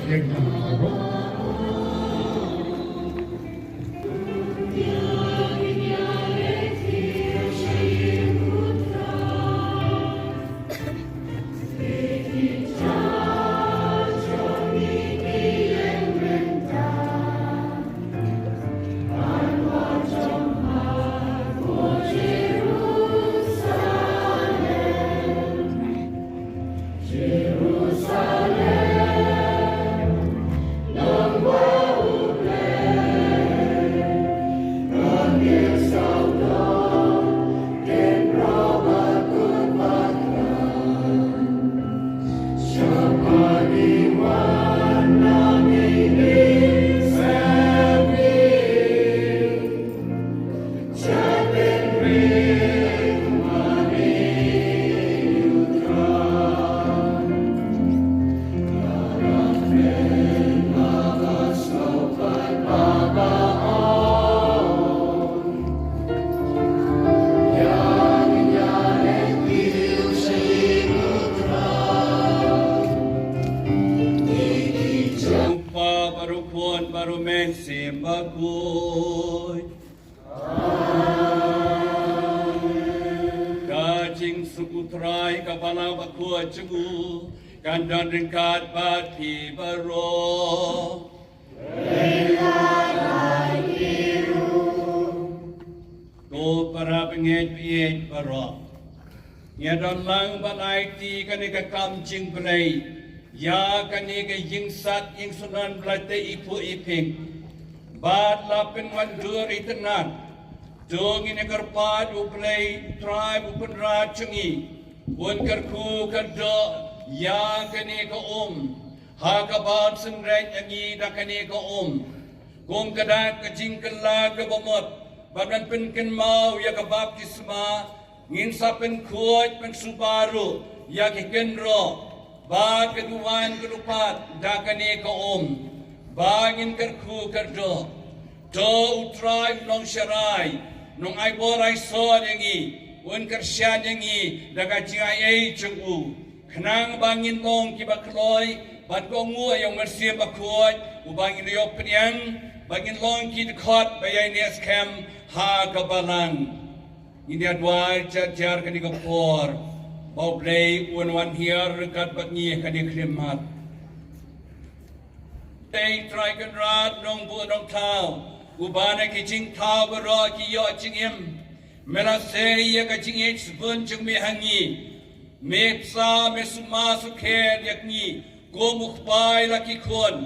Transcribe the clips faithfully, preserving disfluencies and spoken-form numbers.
Kpa bad u Khun bad u Mynsiem Bakhuid. Ka jingsuk U Trai ka Balang Bakhuid jong u kan don ryngkat bad phi baroh. Ko para bangeit baieit baroh, ngi don lang ban aiti kane ka kam jingblei ïa kane ka ïingsat ïingsunan ba la tei iphuh iping bad la pynwandur itynnad. To ngin ïa kyrpad U Blei U Trai U Kynrad jong ngi un kyrkhu kyrdoh ïa kane ka um ha kaba synreit ïa ngi da kane ka um. Kum ka dak ka jingkylla kaba mut bad ban pynkynmaw ïa ka baptisma, ngin sa pynkhuid pynsuba ruh ïa ki kynroh ba ka duwan ka dupat da kane ka um ba ngin kyrkhu kyrdoh. To U Trai un long sharai, un ai bor ai sor ïa ngi, un kyrshan ïa ngi da ka jingai ei jong u. Khnang ba ngin long kiba kloi ban kohnguh ïa U Mynsiem Bakhuid uba ngin ïoh pdiang, ba ngin long ki dkhot ba ïaineh skhem ha ka Balang. Ngin ïa duwai jar jar kane ka por ba U Blei un wan hiar ryngkat bad ngi ha kane ka khlieh mat. Tei Trai Kynrad Nongbuh Nongthaw, uba na ki jingthaw baroh ki ïoh jingim. Me la sei ïa ka jingïeit sbun jong me ha ngi. Me bsa me sumar sukher ïa ngi kum u kpa ïa la ki khun.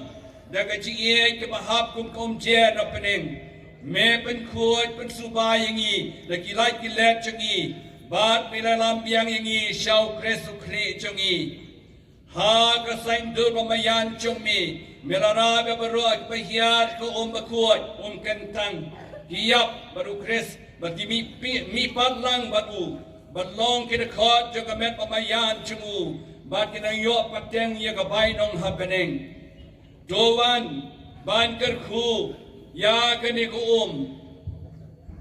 Da ka jingïeit kaba hap kum ka umjer na bneng, me pynkhuid pynsuba ïa ngi da ki lait ki let jong ngi bad me la lam biang ïa ngi sha U Khrist U Khlieh jong ngi. Ha ka saiñdur ba maïan jong me, me la rah ïa baroh kiba hiar ka um bakhuid, um kyntang, ki ïap bad U Khrist bad ki mih pi-, mih pat lang bad u, bad long ki dkhot jong ka met ba maïan jong u bad ki nang ïoh pateng ïa ka bainong ha bneng. To wan ban kyrkhu ïa kane ka um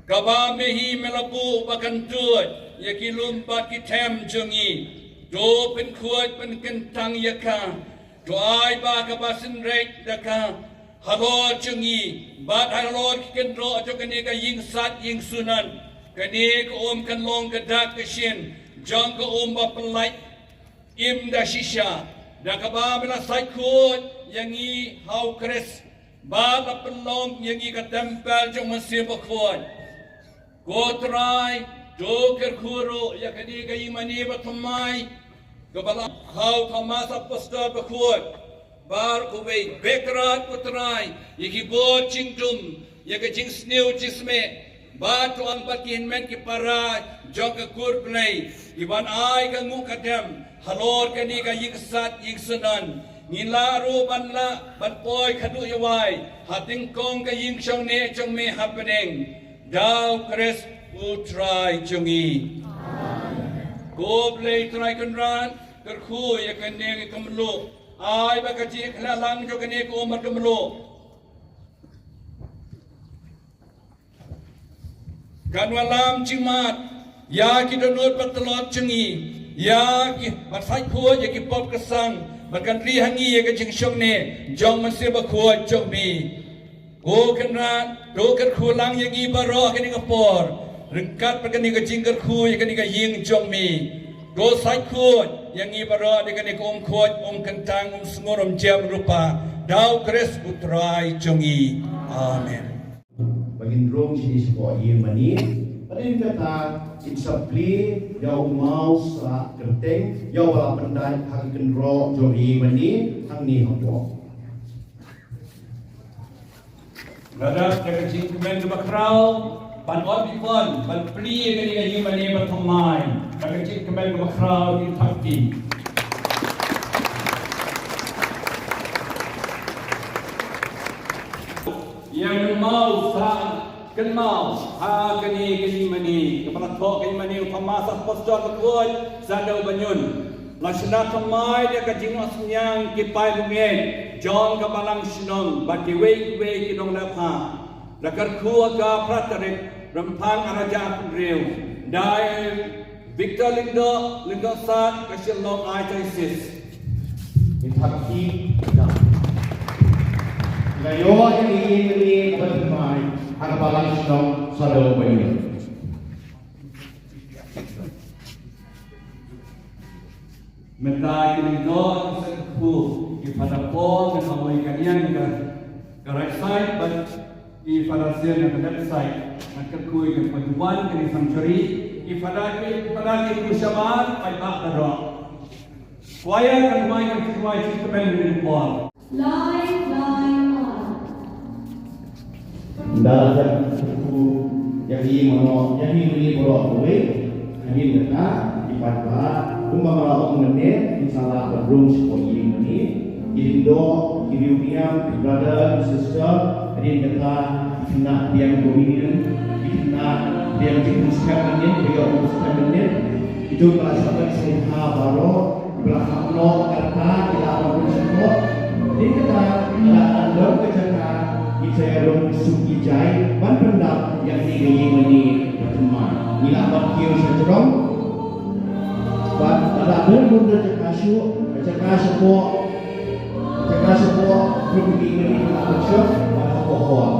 kaba me hi me la buh ba kan tuid ïa ki lum bad ki them jong ngi. To pynkhuid pynkyntang ïa ka. To ai ba kaba synreit da ka halor jong ngi bad halor ki kynroh jong kane ka ïingsat ïingsunan. Kane ka um kan long ka dak ka shin jong ka um ba pynlait im da shisha, da kaba me la sait khuid ïa ngi ha U Khrist bad la pynlong ïa ngi ka templ jong U Mynsiem Bakhuid. Ko Trai, to kyrkhu ruh ïa kane ka ïingmane bathymmai kaba la ha U Thomas Apostol Bakhuid. Baroh kawei, beh kyrpad ko Trai ïa ki bor jingdum, ïa ka jingsniew jingsmeh bad to ong bad ki hynmen ki para jong ka kur Blei, ki ban ai ka nguh ka dem halor kane ka ïingsat ïingsunan. Ngin lah ruh ban lah ban poi khadduh ïawai ha tyngkong ka ïingshong neh jong me ha bneng, da U Khrist U Trai jong ngi. Ko Blei Trai Kynrad, kyrkhu ïa kane ka mluh. Ai ba ka jingïakhleh lang jong kane ka um bad ka mluh kan wallam jingmut ïa ki dohnud bad tlot jong ngi, ïa ki, bad sait khuid ïa ki pop ka sang Bad kan plie ha ngi ïa ka jingshongne jong u Mynsiem Bakhuid jong me. Ko Kynrad, to kyrkhu lang ïa ngi baroh ha kane ka por. Ryngkat bad kane ka jingkyrkhu ïa kane ka ïing jong me. To sait khuid ïa ngi baroh da kane ka um khuid, um kyntang, um sngur, um jem rupa. Da u Khrist u Trai jong ngi. Amen. Ba ngin rung sha ïing mane. Hadien kata, ngin sa plie ïa u maw sah kyrteng, ïa uba la pyndait ha ka kynroh jong ïing mane hangne hapoh. Lada da ka jingkmen kaba khraw ban ot bikon ban plie ïa kane ka ïing mane ba thymmai, da ka jingkmen kaba khraw, ngin thap kti. Ïa u maw sah kynmaw ha kane ka ïing mane kaba la thoh ka ïing mane u Thomas Apostol Bakhuid, Shadow Banyun. La shna thymmai da ka jingnoh synñiang ki paidbynriew jong ka balang shnong bad kiwei kiwei ki nongleh bha. La kyrkhu ha ka phra tarik Rymphang ar hajar arphew hynriew da i Victor Lyngdoh, Lyngdoh South, ka Shillong Archdiocese. Ngi thap kti da. Ngi ïoh ïa ka ïing mane kaba thymmai ha ka balang shnong Shadow Banyun. Mynta ki Lyngdoh ki sa kyrkhu, i Father Paul na ka wei ka liang ka, ka right side, bad i Father Sim na ka left side. Ngan kyrkhu ïa ka Paduan ka sanctuary, i Father, i Father ki ku shabar, paidbah baroh. Choir kan wai, kan wai, ki kmen ïa ka Paul. Lai, lai, lai. Nda la jan kyrkhu ïa ki mano, ïa ki mane baroh kawei. Hadien kata, ki paidbah, kumba nga la ong mynne, ngin sa lah ban rung shapoh ïing mane. Ki Lyngdoh, ki riewniam, ki brother, ki sister, hadien kata, ki khynnah pdiang dominion, ki khynnah pdiang jingpynstep mynnin, pdiang jingpynstep mynnin. Kito kiba la shah ban sngewbha baroh, kiba la kham noh ka rta, ki la ban pynshong noh. Hadien kata, lada don ka jaka, ngin sa ïa rung suk ïa jai ban pyndap ïa kane ka ïing mane ba thymmai. Ngi lah ban kiew sha jrong. Bad lada don bun ka jaka shuh, ka jaka shapoh, ka jaka shapoh, rung ka ïing mane ka lah ban shong, bad hapoh hall.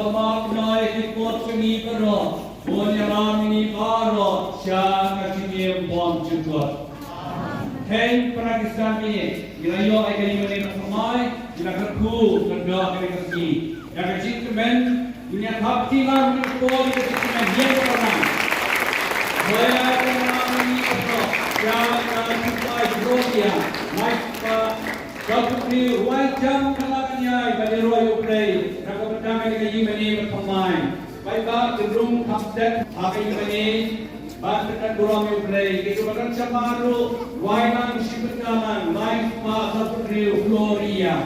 Ba ma kynnoh ïa ki kot jong ngi baroh, bun ïalam ïa ngi baroh sha ka jingim bymjukut. Hynrei para Khristan, ngi la ïoh ïa ka ïing mane ba thymmai, ngi la kyrkhu kyrdoh ïa ka sngi. Ïa ka jingkmen, ngin ïa thap kti lang, ngin ïa kyrkhu ïa ka jingkmen ïa ka rang. Ba ïa ka rang ngi ka rang, ïa ka jingkmen jong ngi ïa, mai pa, ka putri, wai jam ka la kan ïai, ba ïa roi u Blei. Ka ïing mane ba thymmai. Paidbah, ki rung kham set ha ka ïing mane ban pyndat burom ïa U Blei. Ki ruh ba don shabar ruh, duwai lang, shim bynta lang, lai sma sa putri Gloria.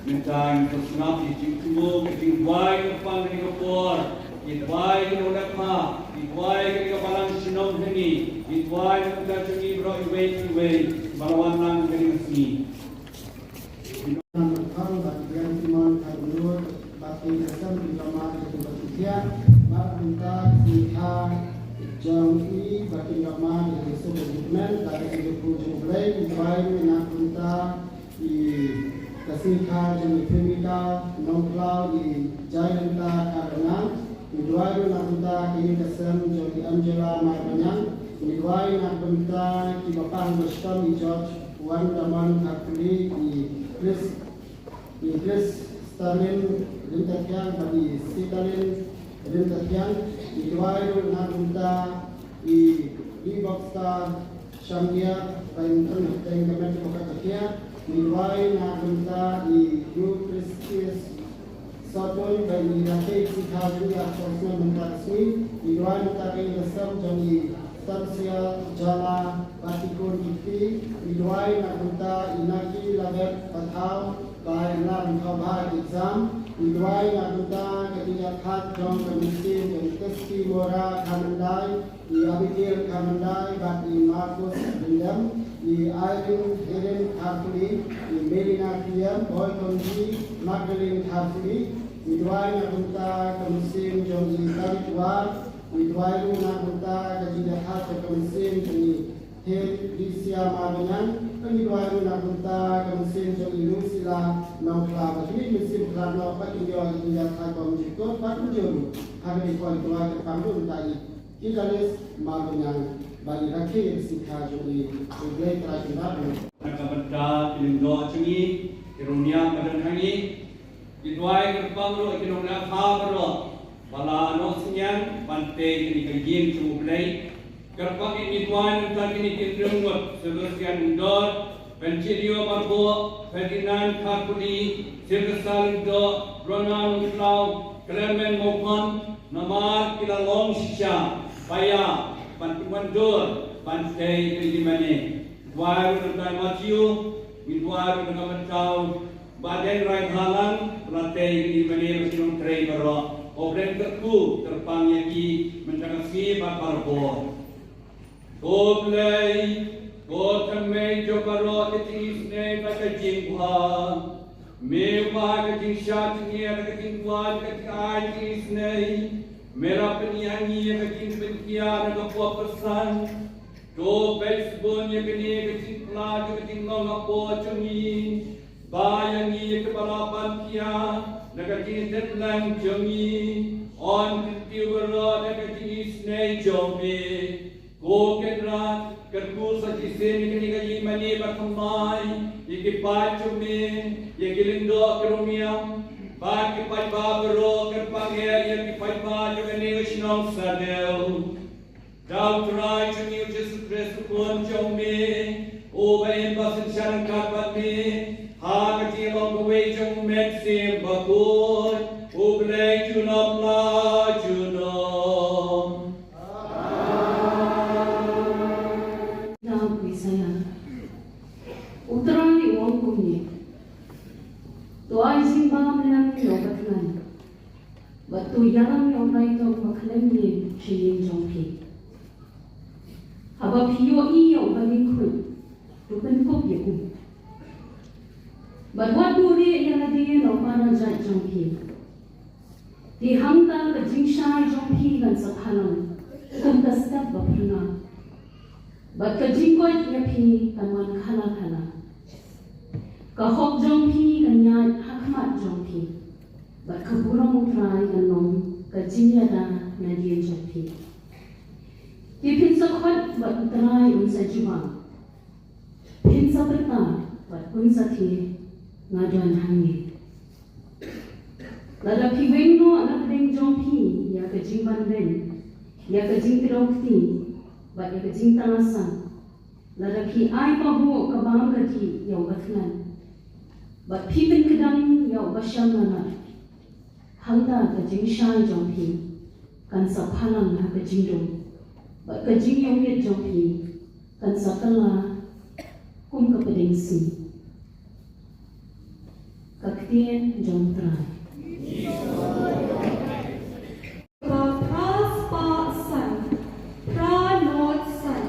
Mynta ngin sa sngap ïa ka jingthmu, ka jingduwai kyrpang kane ka por. Ngi duwai ïa ki nongleh bha, ngi duwai ïa ka balang shnong hangne, ngi duwai ïa ka jong ngi baroh iwei pa iwei ba la wan lang kane ka sngi. Nang kham ba ki biang ki mon ka nur ba ki rasam ki lama ki tu ba ki thiah ba mynta ki kha jong i ba ki lama ki tu ba ki men ba ki tu jong Blei ki bai na mynta i ka sngikha jong i Femika Nongkhlaw i Jailanta Kharnang. Ngi duwai ruh na bynta ka ïing ka sem jong i Angela Marbaniang. Ngi duwai na bynta kiba pang ba shitom i George Wandamon Kharpuli, i Chris, i Chris Stalin Rimtathiang bad i Sitalin Rimtathiang. Ngi duwai ruh na bynta i Lee Boxer Shangia, ba in tang tang ka met ka ka kia. Ngi duwai na bynta i Yu Christius Sotun, ba in ïa ka sngikha jong i ha ka sngi mynta ka sngi. Ngi duwai na bynta ka ïing ka sem jong i Stansia Jala Batikun Kiti. Ngi duwai na bynta i Naki Labet Pathaw, ba in lam khaw bha exam. Ngi duwai na bynta ka ïing ka khat jong ka mynsiem jong i Testi Mora Khamandai, i Abigail Kharmandai bad i Marcus Rindem, i Irene Helen Kharpuli, i Melina T M, Boy Komji, Magdalene Kharpuli. Ngi duwai na bynta ka mynsiem jong i David War. Ngi duwai ruh na bynta ka jingïakhap jong ka mynsiem jong i Theresia Marbaniang. Ngi duwai ruh na bynta ka mynsiem jong i Lucila Nongkhlaw. Ba ki mynsiem khlad noh ba kin ïoh ka jingïakhap bymjukut ba kin jur ha ka dei khuan duwai ka pang ruh na i Kidalis Marbaniang ba i rakhe ïa ka sngikha jong i. U Blei Trai Kynrad na ka bynta ki lyngdoh jong ngi, ki runiang ba don ha ngi. Ngi duwai kyrpang ruh ïa ki nongleh bha baroh ba la noh synñiang ban tei kane ka ïing jong U Blei. Kyrpang ïa ngi duwai na bynta kine ki hynriew ngut, Sebastian Indor, Benjinio Marbo, Ferdinand Kharpuli, Sylvester Lyngdoh, Ronald Nongkhlaw, Clement Mawphon, namar ki la long shisha ba ïa ban pynwandur ban tei ka ïing mane. Duwai ruh na bynta Matthew, ngi duwai ruh na ka bynta Bah Deng Raithalang, ba la tei ka ïing mane, bad ki nongtrei baroh. Ko Blei kyrkhu kyrpang ïa ki mynta ka sngi bad barabor. Ko Blei, ko thymmei jong baroh ka jingisynei bad ka jingbha. Me uba ka jingshah jingeh, ka jingduwai, ka jingai jingisynei. Me la pyni ha ngi ïa ka jingpynkhiah na ka pop ka san. To peit shibun ïa kane ka jingpla jong ka jinglong hapoh jong ngi, ba ïa ngi ïa kiba la ban phiah na ka jingïatep lang jong ngi, yn kyntiew baroh da ka jingisynei jong me. Ko Kynrad, kyrkhu sa shisien ïa kane ka ïingmane bathymmai, ïa ki paid jong me, ïa ki lyngdoh ki rangiam, bad ki paidbah baroh, kyrpang eh ïa ki paidbah jong kane ka shnong Sahdew. Da U Trai jong ngi U Jisu Khrist U Khun jong me, uba im bad synshar ryngkat bad me ha ka jinglong kawei jong U Mynsiem Bakhuid, U Blei junom la junom. Nang Isaiah. U Trai u ong kumne: To ai jingbam lem ïa u bathynnai, bad to ïalam ïa u laitong ba khlem ïeng sha ïing jong phi. Haba phi ïohi ïa u baliengkhuid, to pynkup ïa u. Bad wat buhrieh ïa lade na u para jait jong phi. Te hangta ka jingshai jong phi kan sa phalang kum ka step ba phyrnai, bad ka jingkoit ïa phi kan wan khala khala. Ka hok jong phi kan ïaid ha khmat jong phi, bad ka burom U Trai kan long ka jingïada nadien jong phi. Te phin sa khot bad U Trai un sa jubab. Phin sa pyrta bad un sa thied, Nga don hangne. Lada phi weng noh na pdeng jong phi ïa ka jingbanbeiñ, ïa ka jingkdew kti, bad ïa ka jingtnga sang, lada phi ai pahuh ka bam ka dih ïa u bathynnai, bad phi pynkdang ïa u basham lanot, hangta ka jingshai jong phi kan sa phalang ha ka jingdum, bad ka jingïohi jong phi kan sa kylla kum ka pdeng sngi. Ka ktien jong U Trai. Phra spah san, phra nod san.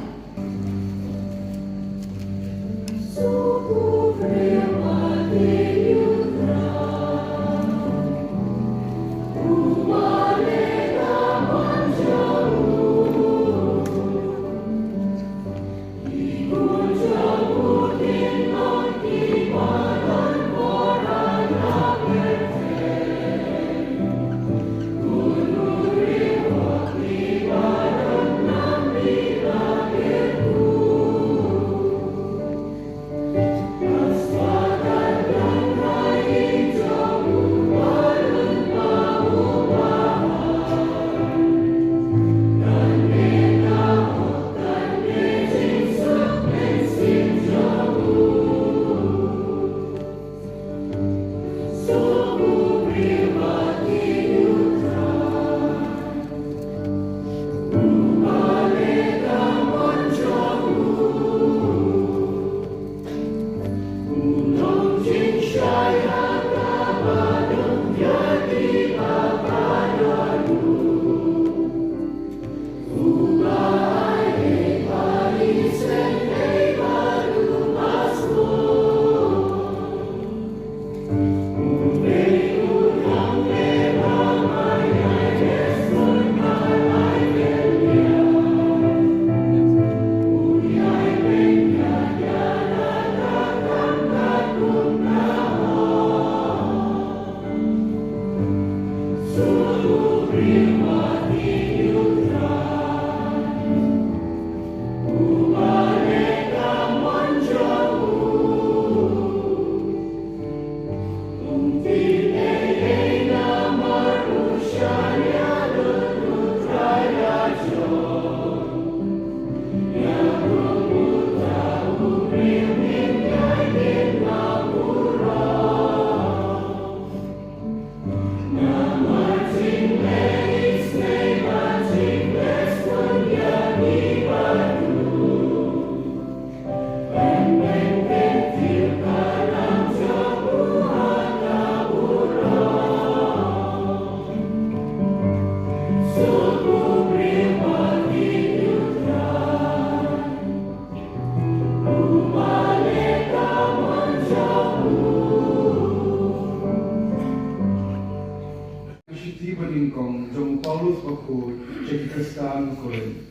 Ka shithi banyngkong jong u Paulus bakhuid sha ki Khristan Korinth.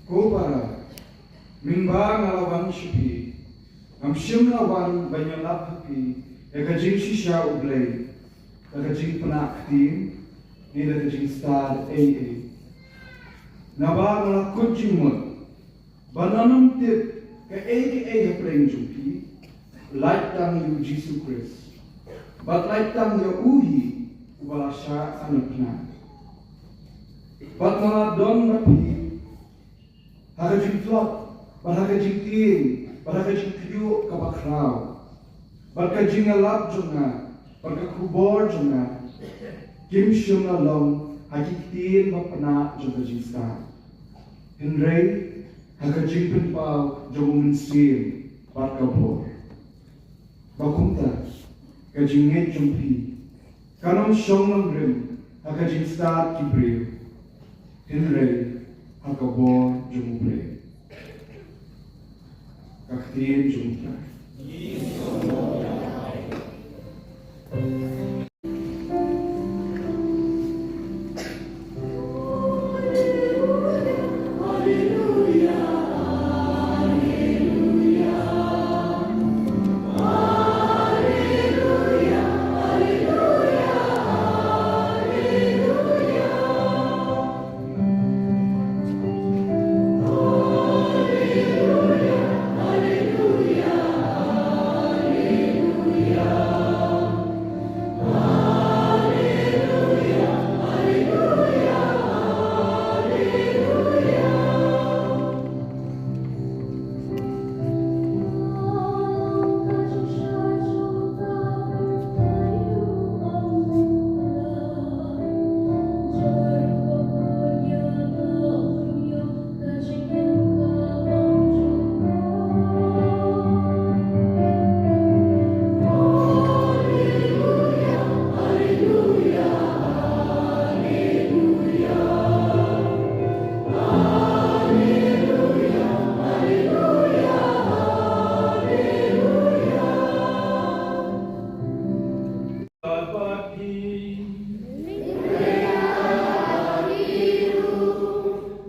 Ko para, Mynba nga la wan sha phi, ngam shym la wan ban ïalap ha phi ïa ka jingshisha U Blei da ka jingpynah ktien ne da ka jingstad ei ei. Naba nga la kut jingmut ba ngan ym tip kaei kaei hapdeng jong phi, lait tang ïa U Jisu Khrist, bad lait tang ïa u hi uba la shah ha ngi pynah. Bad nga la don bad phi ha ka jingtlot, bad ha ka jingtieng, bad ha ka jingkhynñiuh kaba khraw, bad ka jingïalap jong nga bad ka khubor jong nga kim shym la long ha ki ktien ba pynah jong ka jingstad, hynrei ha ka jingpynpaw jong U Mynsiem bad ka bor. Ba kumta ka jingngeit jong phi kan ym shong nongrim ha ka jingstad ki briew, hynrei ha ka bor jong U Blei. Ka ktien jong U Trai.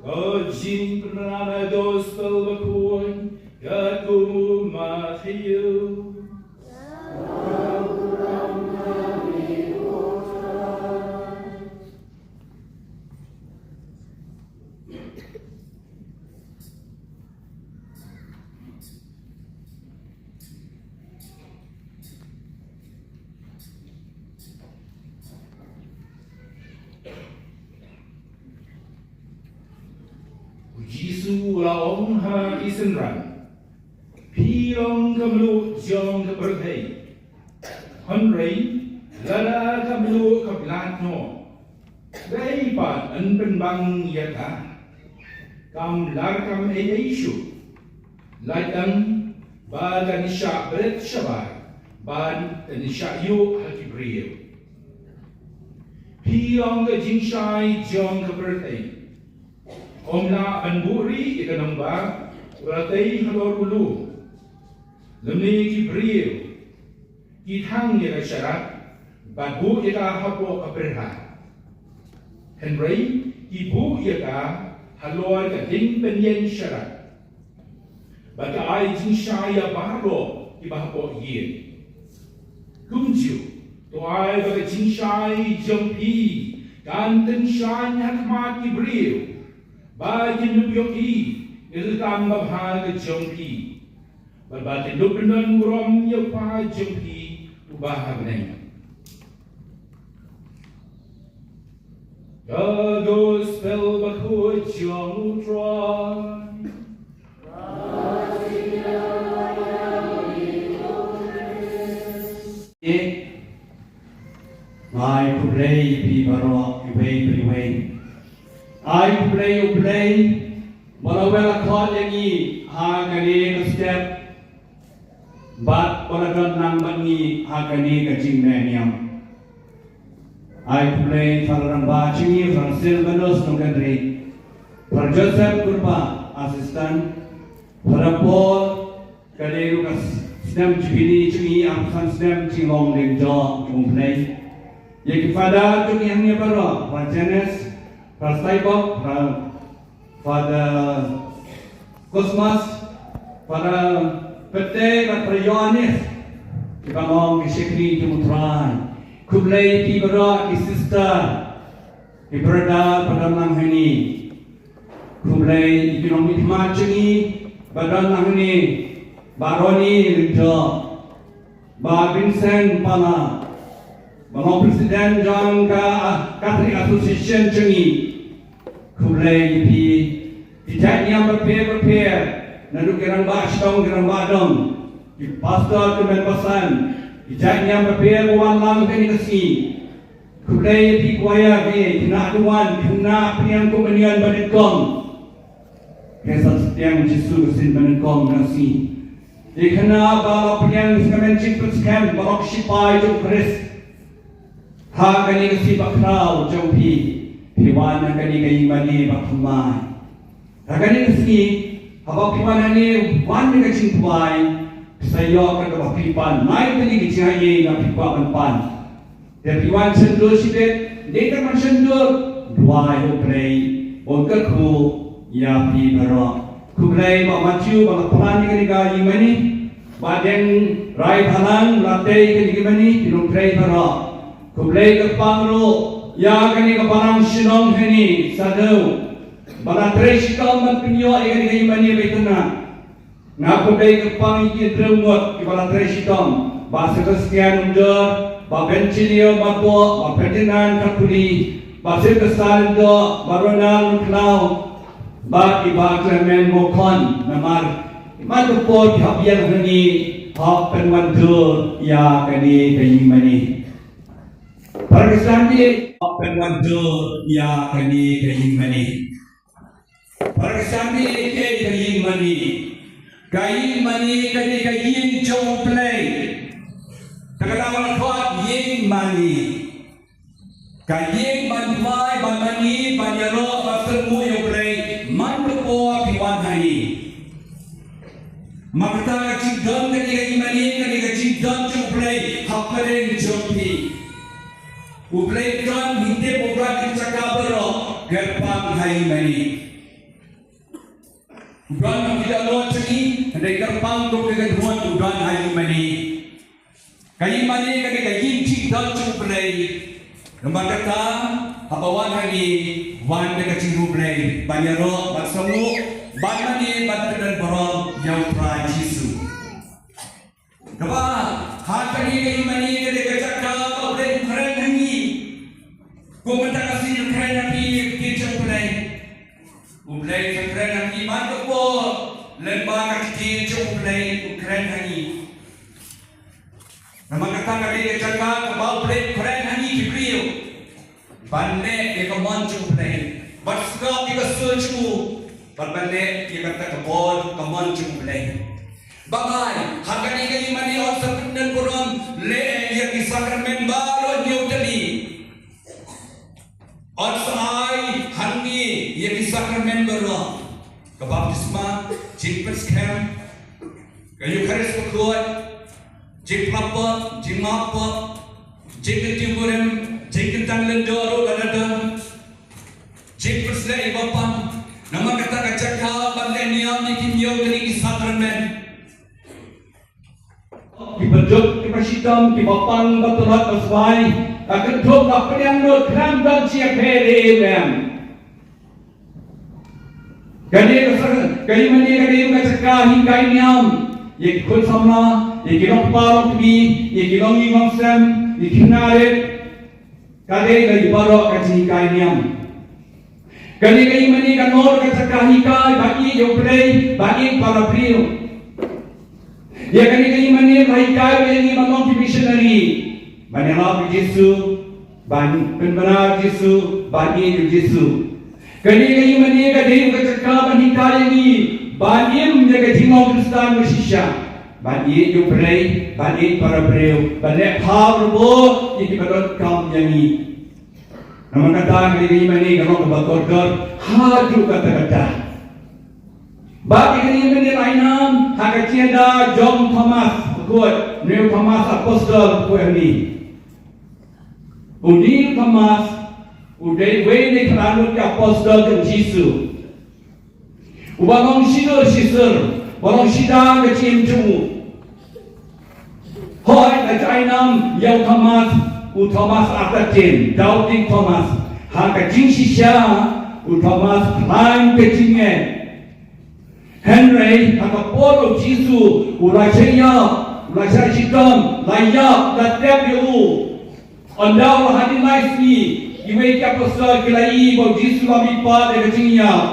Ka jingpynran ha ka gospel bakhuid katkum u Mathaios. U Jisu u la ong ha ki synran, phi long ka mluh jong ka pyrthei. Hynrei lada ka mluh ka blat noh, kaei pat yn pynbang ïa ka? Kam lah kam ei ei shuh. Lait tang ba kan shah bret shabar bad kan shah ïuh ha ki briew. Phi long ka jingshai jong ka pyrthei. Ym lah ban buhrieh ïa ka nongbah ba la tei halor u lum. Lymne ki briew ki thang ïa ka sharak bad buh ïa ka hapoh ka pyrthei. Hynrei ki buh ïa ka halor ka ding pynïeng sharak, bad ka ai jingshai ïa baroh kiba hapoh ïing. Kumjuh to ai ba ka jingshai jong phi kan tyngshaiñ ha khmat ki briew, ba kin ïohi ïa ka kam babha ka jong phi, bad ba kin pyndonburom ïa u Kpa jong phi uba ha bneng. Ka gospel bakhuid jong u Trai. Ai khublei ïa phi baroh, iwei pa iwei. Ai khublei ïa u Blei ba la wad la khot ïa ngi ha kane ka step, bad ba la don lang bad ngi ha kane ka jingmihniam. Ai khublei Father Rangbah jong ngi, Father Silvanus Nongkynrih, Father Joseph Kyrpang, assistant, Father Paul, ka dei ruh ka snem Jubilee jong ngi, arphew san snem jinglong dieng jong U Blei. Ïa ki Father jong ngi hangne baroh, Father Janes, Father Saibok, Father Father Cosmas, para Pete bad para Ïoannis, kiba long ki shakri jong U Trai. Khublei ïa phi baroh ki sister, ki brother ba don lang hangne. Khublei ïa ki nongmihkhmat jong ngi ba don lang hangne, Bah Ronnie Lyngdoh, Bah Vincent Pala, ba long president jong ka Catholic Association jong ngi. Khublei ïa phi. Ki jait niam bapher bapher, naduh ki rangbah shnong, ki rangbah dong, ki pastor, ki hynmen basan, ki jait niam bapher ba wan lang kane ka sngi. Khublei ïa phi choir, ki khynnah ki wan, ki khynnah pdiang kum ïa ka banyngkong. Ka sa sdang Jisu ka sien banyngkong na sngi. Ki khynnah ba la pdiang sa ka men jingpynskhem, ba long ki sipai jong U Khrist. Ha kane ka sngi bakhraw jong phi, phi wan ha kane ka ïingmane bathymmai. Ha kane ka sngi, haba phi wan hangne, wan da ka jingduwai, sa ïoh kaba phi pan. Nai kane ka jingaiei nga phi kwah ban pan. Te phi wan shen dur shibit, dei tang ban shen dur, duwai ha U Blei, un kyrkhu ïa phi baroh. Khublei Bah Matthew ba la plan ïa kane ka ïingmane, Bah Deng Rai Balang, la tei ïa kane ka ïingmane, ki nongtrei baroh. Khublei kyrpang ruh ïa kane ka balang shnong hangne, Saddew, ba la trei shitom ban pynïoh ïa kane ka ïingmane ba itynnad. Nga khublei kyrpang ïa ki hynriew ngut kiba la trei shitom, Bah Sebastian Umdor, Bah Benjilio Marbok, Bah Ferdinand Khatpuli, Bah Sylvester Lyngdoh, Bah Ronald Khlaw, bad i Bah Clement Mawkhon, namar man ka por ki hap ïeng hangne, hap pynwandur ïa kane ka ïingmane. Para Khristan, hap pynwandur ïa kane ka ïingmane. Para Khristan, kiei ka ïingmane? Ka ïingmane ka dei ka ïing jong U Blei. Te kata ba la khot ïingmane, ka ïing ban duwai, ban mane, ban ïaroh, ban sngewthuh ïa U Blei man ka por phi wan hangne. Namar kata ka jingdon kane ka ïingmane ka dei ka jingdon jong U Blei hapdeng jong phi. U Blei u don, hynrei u don ha ka jaka baroh, kyrpang ha ïingmane. U don ha ki dohnud jong ngi, hynrei kyrpang kum ka kynhun u don ha ïingmane. Ka ïingmane ka dei ka ïing jingdon jong U Blei. Namar kata, haba wan hangne, wan da ka jingïaroh Blei, ban ïaroh, ban sngewthuh, ban mane, ban pyndonburom ïa U Trai Jisu. Kaba, ha kane ka ïingmane ka dei ka jaka ba U Blei u kren ha ngi. Kum mynta ka sngi u kren ha ngi ïa ka ktien jong U Blei. U Blei u kren ha ngi man ka por, lyngba ka ktien jong U Blei u kren ha ngi. Namar kata ka dei ka jaka kaba U Blei u kren ha ngi ki briew. Ban leh ïa ka mon jong U Blei, ban sngap ïa ka sur jong u, ban, ban leh ïa kata ka bor ka mon jong U Blei. Bad ai, ha kane ka ïingmane yn sa pyndonburom, leh ïa ki sakramen baroh hynñiew tylli. Yn sa ai ha ngi ïa ki sakramen baroh. Ka baptisma, jingpynskhem, ka Eukharist bakhuid, jingpynlap pop, jingmap pop, jingkyntiew burim, jingkyntang lyngdoh ruh lada don, jingpynsleh ïa ba pang. Namar kata ka jaka ban leh niam ïa ki hynñiew tylli ki sakramen. Kiba duk, kiba shitom, kiba pang, ba tlot, ba sbai, ka kynthup, ka pdiang lut, khlem don jingïapher ei ei ruh. Kane ka sa, ka ïingmane ka dei ka jaka hikai niam ïa ki khun samla, ïa ki nongkpa nongkmie, ïa ki longïing longsem, ïa ki khynnah rit. Ka dei ka dei baroh ka jinghikai niam. Kane ka ïingmane ka long ka jaka hikai ba ïeit ïa U Blei, ba ïeit para briew. Ïa kane ka ïingmane ka hikai ba ïa ngi ban long ki missionary, ban ïalap ïa U Jisu, ban pynbna ïa U Jisu, ban ïeit ïa U Jisu. Kane ka ïingmane ka dei ka jaka ban hikai ïa ngi ban im ïa ka jinglong Khristan ba shisha, ban ïeit ïa U Blei, ban ïeit para briew, ban leh pha bor ïa kiba donkam ïa ngi. Namar kata ka dei ka ïingmane ka long kaba kordor haduh katta katta. Bad ïa kane ka ïingmane la ai nam ha ka jingïada jong Thomas bakhuid, une u Thomas Apostol bakhuid hangne. Une u Thomas u dei uwei na ki khyndai ngut ki apostol jong U Jisu. Uba long shi dur shi sur, uba long shi dang ka jingim jong u. Hooid, la jainam ïa u Thomas, u Thomas Aquinas, doubting Thomas. Ha ka jingshisha, u Thomas khlaiñ ka jingngeit. Hynrei ha ka por u Jisu u la shah ïap, u la shah shitom, la ïap, la tep ïa u. Ynda la hadien lai sngi, iwei ki apostol ki la ïohi ba u Jisu la mihpat da ka jingïap.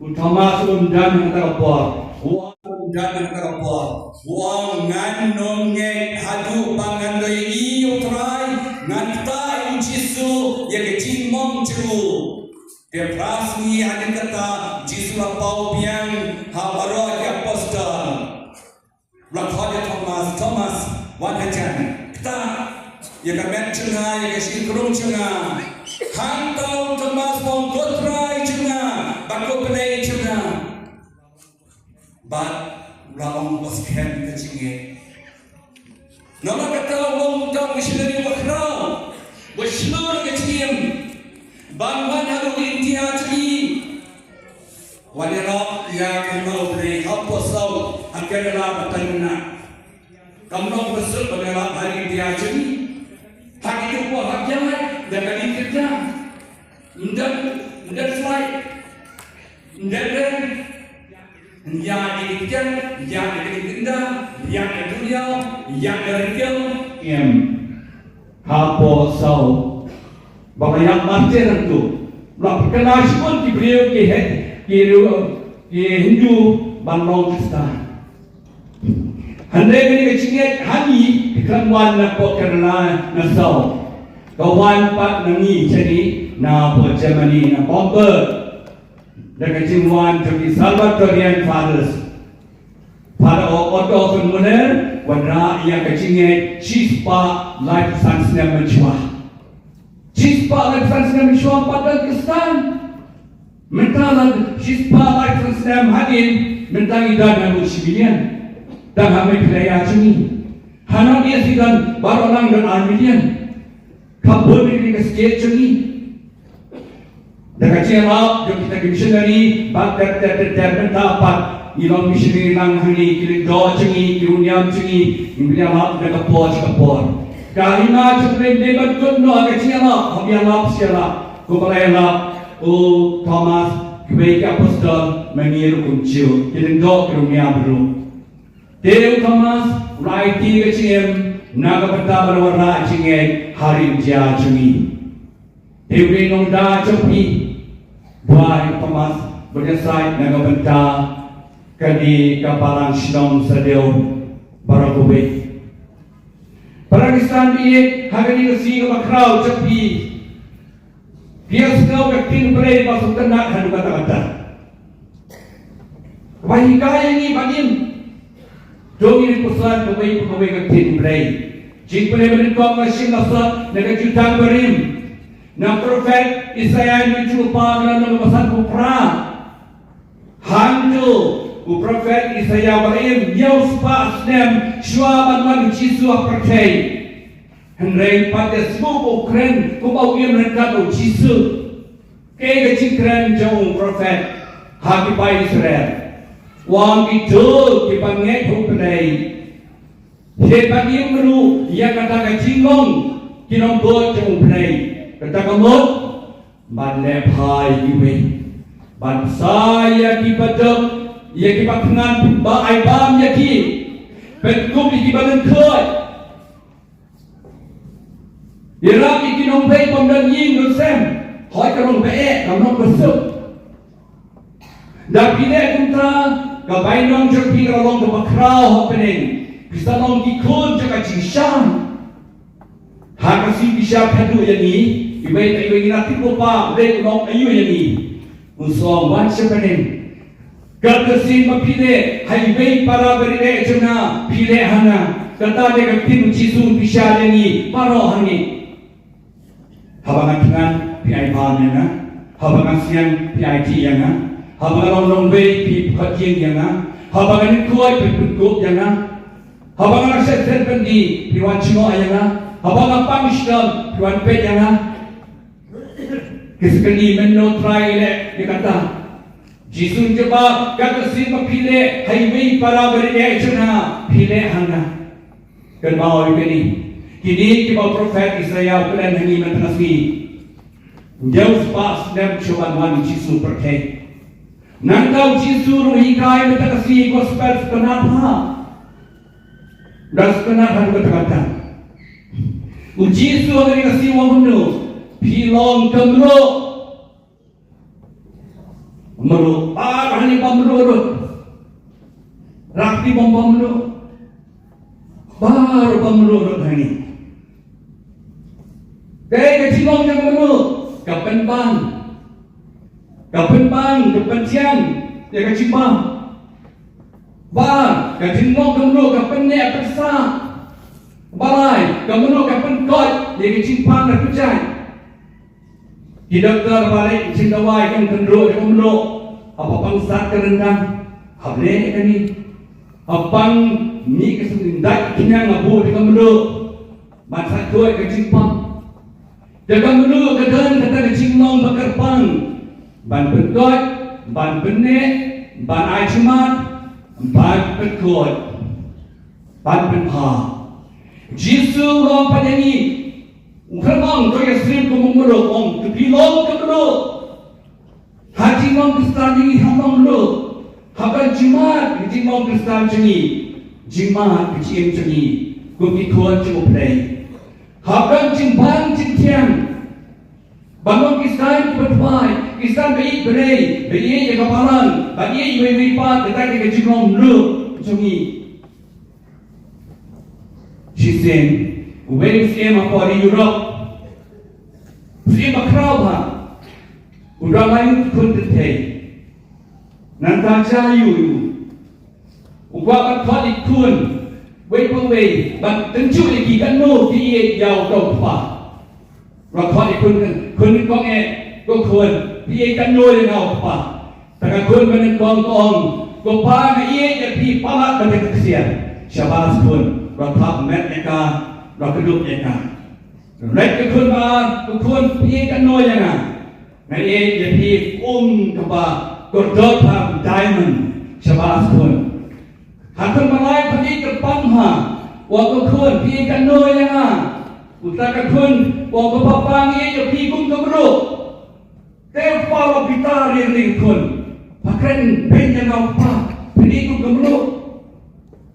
U Thomas um don ha kata ka por. U ong, um don ha kata ka por. U ong, ngan nym ngeit haduh ba ngan da ïohi ïa u Trai, ngan ktah ïa u Jisu ïa ka jingmong jong u. Te phra sngi hadien kata, Jisu la paw biang ha baroh ki apostol. La khot ïa Thomas, Thomas, wan hajan. Ktah ïa ka met jong nga, ïa ka shynrong jong nga. Hangta u Thomas u ong, ko Trai jong nga bad ko Blei jong nga. Bad la long ba skhem ka jingngeit. Namar kata u long uta u missionary uba khraw, uba shlur ka jingim ban wan haduh India jong ngi. Wan ïarap ïa ka hima U Blei hapoh South, ha Kerala bad Tamil Nadu. Kam long ba suk ban ïarap ha India jong ngi. Ha kito ki por hap ïaid da ka lift kyrdan. Ym don, ym don flight. Ym don rel. Ïaid da ki kyrdan, ïaid da ki kyrdan, ïaid da duriaw, ïaid da rynkiang. Em. Hapoh South. Ba la ïap martir hangto. La pyrkhat shibun ki briew ki Hi-, ki Hindu, ki Hindu ban long Khristan. Hynrei kane ka jingngeit ha ngi ka khlem wan napoh Kerala na South. Ka wan pat na ngi shane napoh Germany, na Bamberg. Da ka jingwan jong ki Salvatorian Fathers. Father Otto von Muller, wanrah ïa ka jingngeit shispah laiphew san snem mynshuwa. Shispah laiphew san snem mynshuwa pat don Khristan. Mynta la shispah laiphew san snem hadien, mynta ngi don haduh shi million. Tang ha Meghalaya jong ngi. Ha North East ngi don baroh lang don ar million. Kaba bun ïa ka state jong ngi. Da ka jingïarap jong kita ki missionary, bad ter ter ter ter mynta pat ngi long missionary lang hangne, ki lyngdoh jong ngi, ki rynïap jong ngi, ngi ïarap da ka por sha ka por. Ka hima jong U Blei dei ban kut noh ka jingïarap, haba ïarap sha ïarap, kumba la ïarap u Thomas, kiwei ki apostol, ma ngi ruh kumjuh, ki lyngdoh ki rynïap ruh. Te u Thomas u la aiti ka jingim na ka bynta ban wanrah jingngeit ha ri India jong ngi. Te u dei u nongda jong phi, duwai u Thomas, ban ïasaid na ka bynta kane ka balang shnong Sadew baroh kawei. Para Khristan, ha kane ka sngi kaba khraw jong phi, phi ïohsngew ka ktien Blei ba sngewtynnat haduh katta katta. Kaba hikai ïa ngi ban im. To ngin ïa pyrshang kawei pa kawei ka ktien Blei. Jingpynim ba nyngkong ka shim la sot na ka Jutang Barim. Na u prophet Isaïah, hynriew jong u lypa, ka lynnong kaba sanphew phra. Hangto u prophet Isaïah u la im hynñiew spah snem shuwa ban wan u Jisu ha pyrthei. Hynrei pat ïa sngewbha u kren kumba u im ryngkat u Jisu. Kaei ka jingkren jong u prophet ha ki paid Israel? U ong kito kiba ngeit ha U Blei, ki ban im ruh ïa kata ka jinglong ki nongbud jong U Blei. Kata ka mut ban leh bha ïa kiwei, ban bsa ïa kiba duk, ïa kiba thngan, ba ai bam ïa ki, pynkup ïa kiba lyngkhuid. Ïarap ïa ki nongpeit bym don ïing don sem. Hooid, ka long ba eh, ka long ba suk. Da phi leh kumta, ka bainong jong phi ka long kaba khraw ha bneng. Phi sa long ki khun jong ka jingshai. Ha ka sngi bishar khatduh ïa ngi, iwei pa iwei ngi la tip ba U Blei u long aïu ïa ngi. Un sa ong, wan sha bneng. Ka ktien ba phi leh ha iwei para barieh jong nga, phi leh ha nga. Kata dei ka ktien u Jisu un bishar ïa ngi baroh hangne. Haba nga thngan, phi ai bam ïa nga. Haba nga siang, phi aiti ïa nga. Haba nga long nongwei, phi khot ïing ïa nga. Haba nga lyngkhuid, phi pynkup ïa nga. Haba nga la shet shet byndi, phi wan jngoh ïa nga. Haba nga pang shitom, phi wan peit ïa nga. Ki sa kylli, mynno Trai i leh ïa kata? Jisu u jubab, kata shisien ba phi leh ha iwei i para ba ri eh jong nga, phi leh ha nga. Kynmaw ïa kine, kine kiba u profet Isaiah u kren ha ngi mynta ka sngi. Hynñiew spah snem shuwa ban wan u Jisu pyrthei. Nangta u Jisu ruh u hikai mynta ka sngi, gospel Ïoannis. Da Ïoannis ha ka kata. U Jisu ha kane ka sngi u ong kumno, phi long ka mluh. Mluh, baroh hangne ba mluh ruh. Rakti bym ba mluh. Baroh ba mluh ruh hangne. Kaei ka jinglong jong ka mluh? Ka pynbang. Ka pynbang, ka pyntiang ïa ka jingbam. Ba ka jinglong ka mluh ka pynneh pynsah. Ba lai ka mluh ka pynkoit ïa ka jingpang ka pynjah. Ki doktor ba leh jingdawai ki ong kynruh ïa ka mluh, haba pang sat ka ryndang, hap leh ïa kane. Haba pang mih ka sngewdait ka khñiang, hap buh ïa ka mluh ban sait koit ka jingpang. Te ka mluh ka don kata ka jinglong ba kyrpang ban pynkoit, ban pynneh, ban ai jingmut, ban pynkoit, ban pynbha. Jisu u ong pat ïa ngi, u khlem ong to ïasyriem kum u mluh, u ong to phi long ka mluh. Ha ka jinglong Khristan jong ngi, hap long mluh. Hap don jingmut ka jinglong Khristan jong ngi, jingmut ka jingim jong ngi kum ki khun jong U Blei. Hap don jingbang jingthiang. Ban long ki Khristan kiba duwai, ki Khristan ba ïeit briew, ba ïeit ïa ka balang, ba ïeit ïa iwei ïa iwei pat, kata ka dei ka jinglong mluh jong ngi. Shisien, uwei u syiem hapoh ri Europe, u syiem bakhraw bha, u dang ai ngut khun kynthei. Nangta jia aïu u kwah ban khot ïa ki khun, wei pa wei, ban tynjuh ïa ki katno ki ïeit ïa uto u kpa. Ba khot ïa khun, khun nyngkong eh, ko khun, phi ïeit katno ïa nga u kpa? Te ka khun ba nyngkong ka ong, ko pa, nga ïeit ïa phi palat ban ïa ka ksiar. Shabas khun, ba thap met ïa ka, ba kdup ïa ka. Leit ka khun ba ar, ko khun, phi ïeit katno ïa nga? Nga ïeit ïa phi kum kaba kordor pham diamond. Shabas khun. Ha khun ba lai pha ïeit kyrpang ha. Ong ko khun, phi ïeit katno ïa nga? Uta ka khun, ong ko papa, nga ïeit ïa phi kum ka mluh. Te u kpa u la bitar ïa kane ka khun. Pha kren beiñ ïa nga u kpa, phi ïeit kum ka mluh.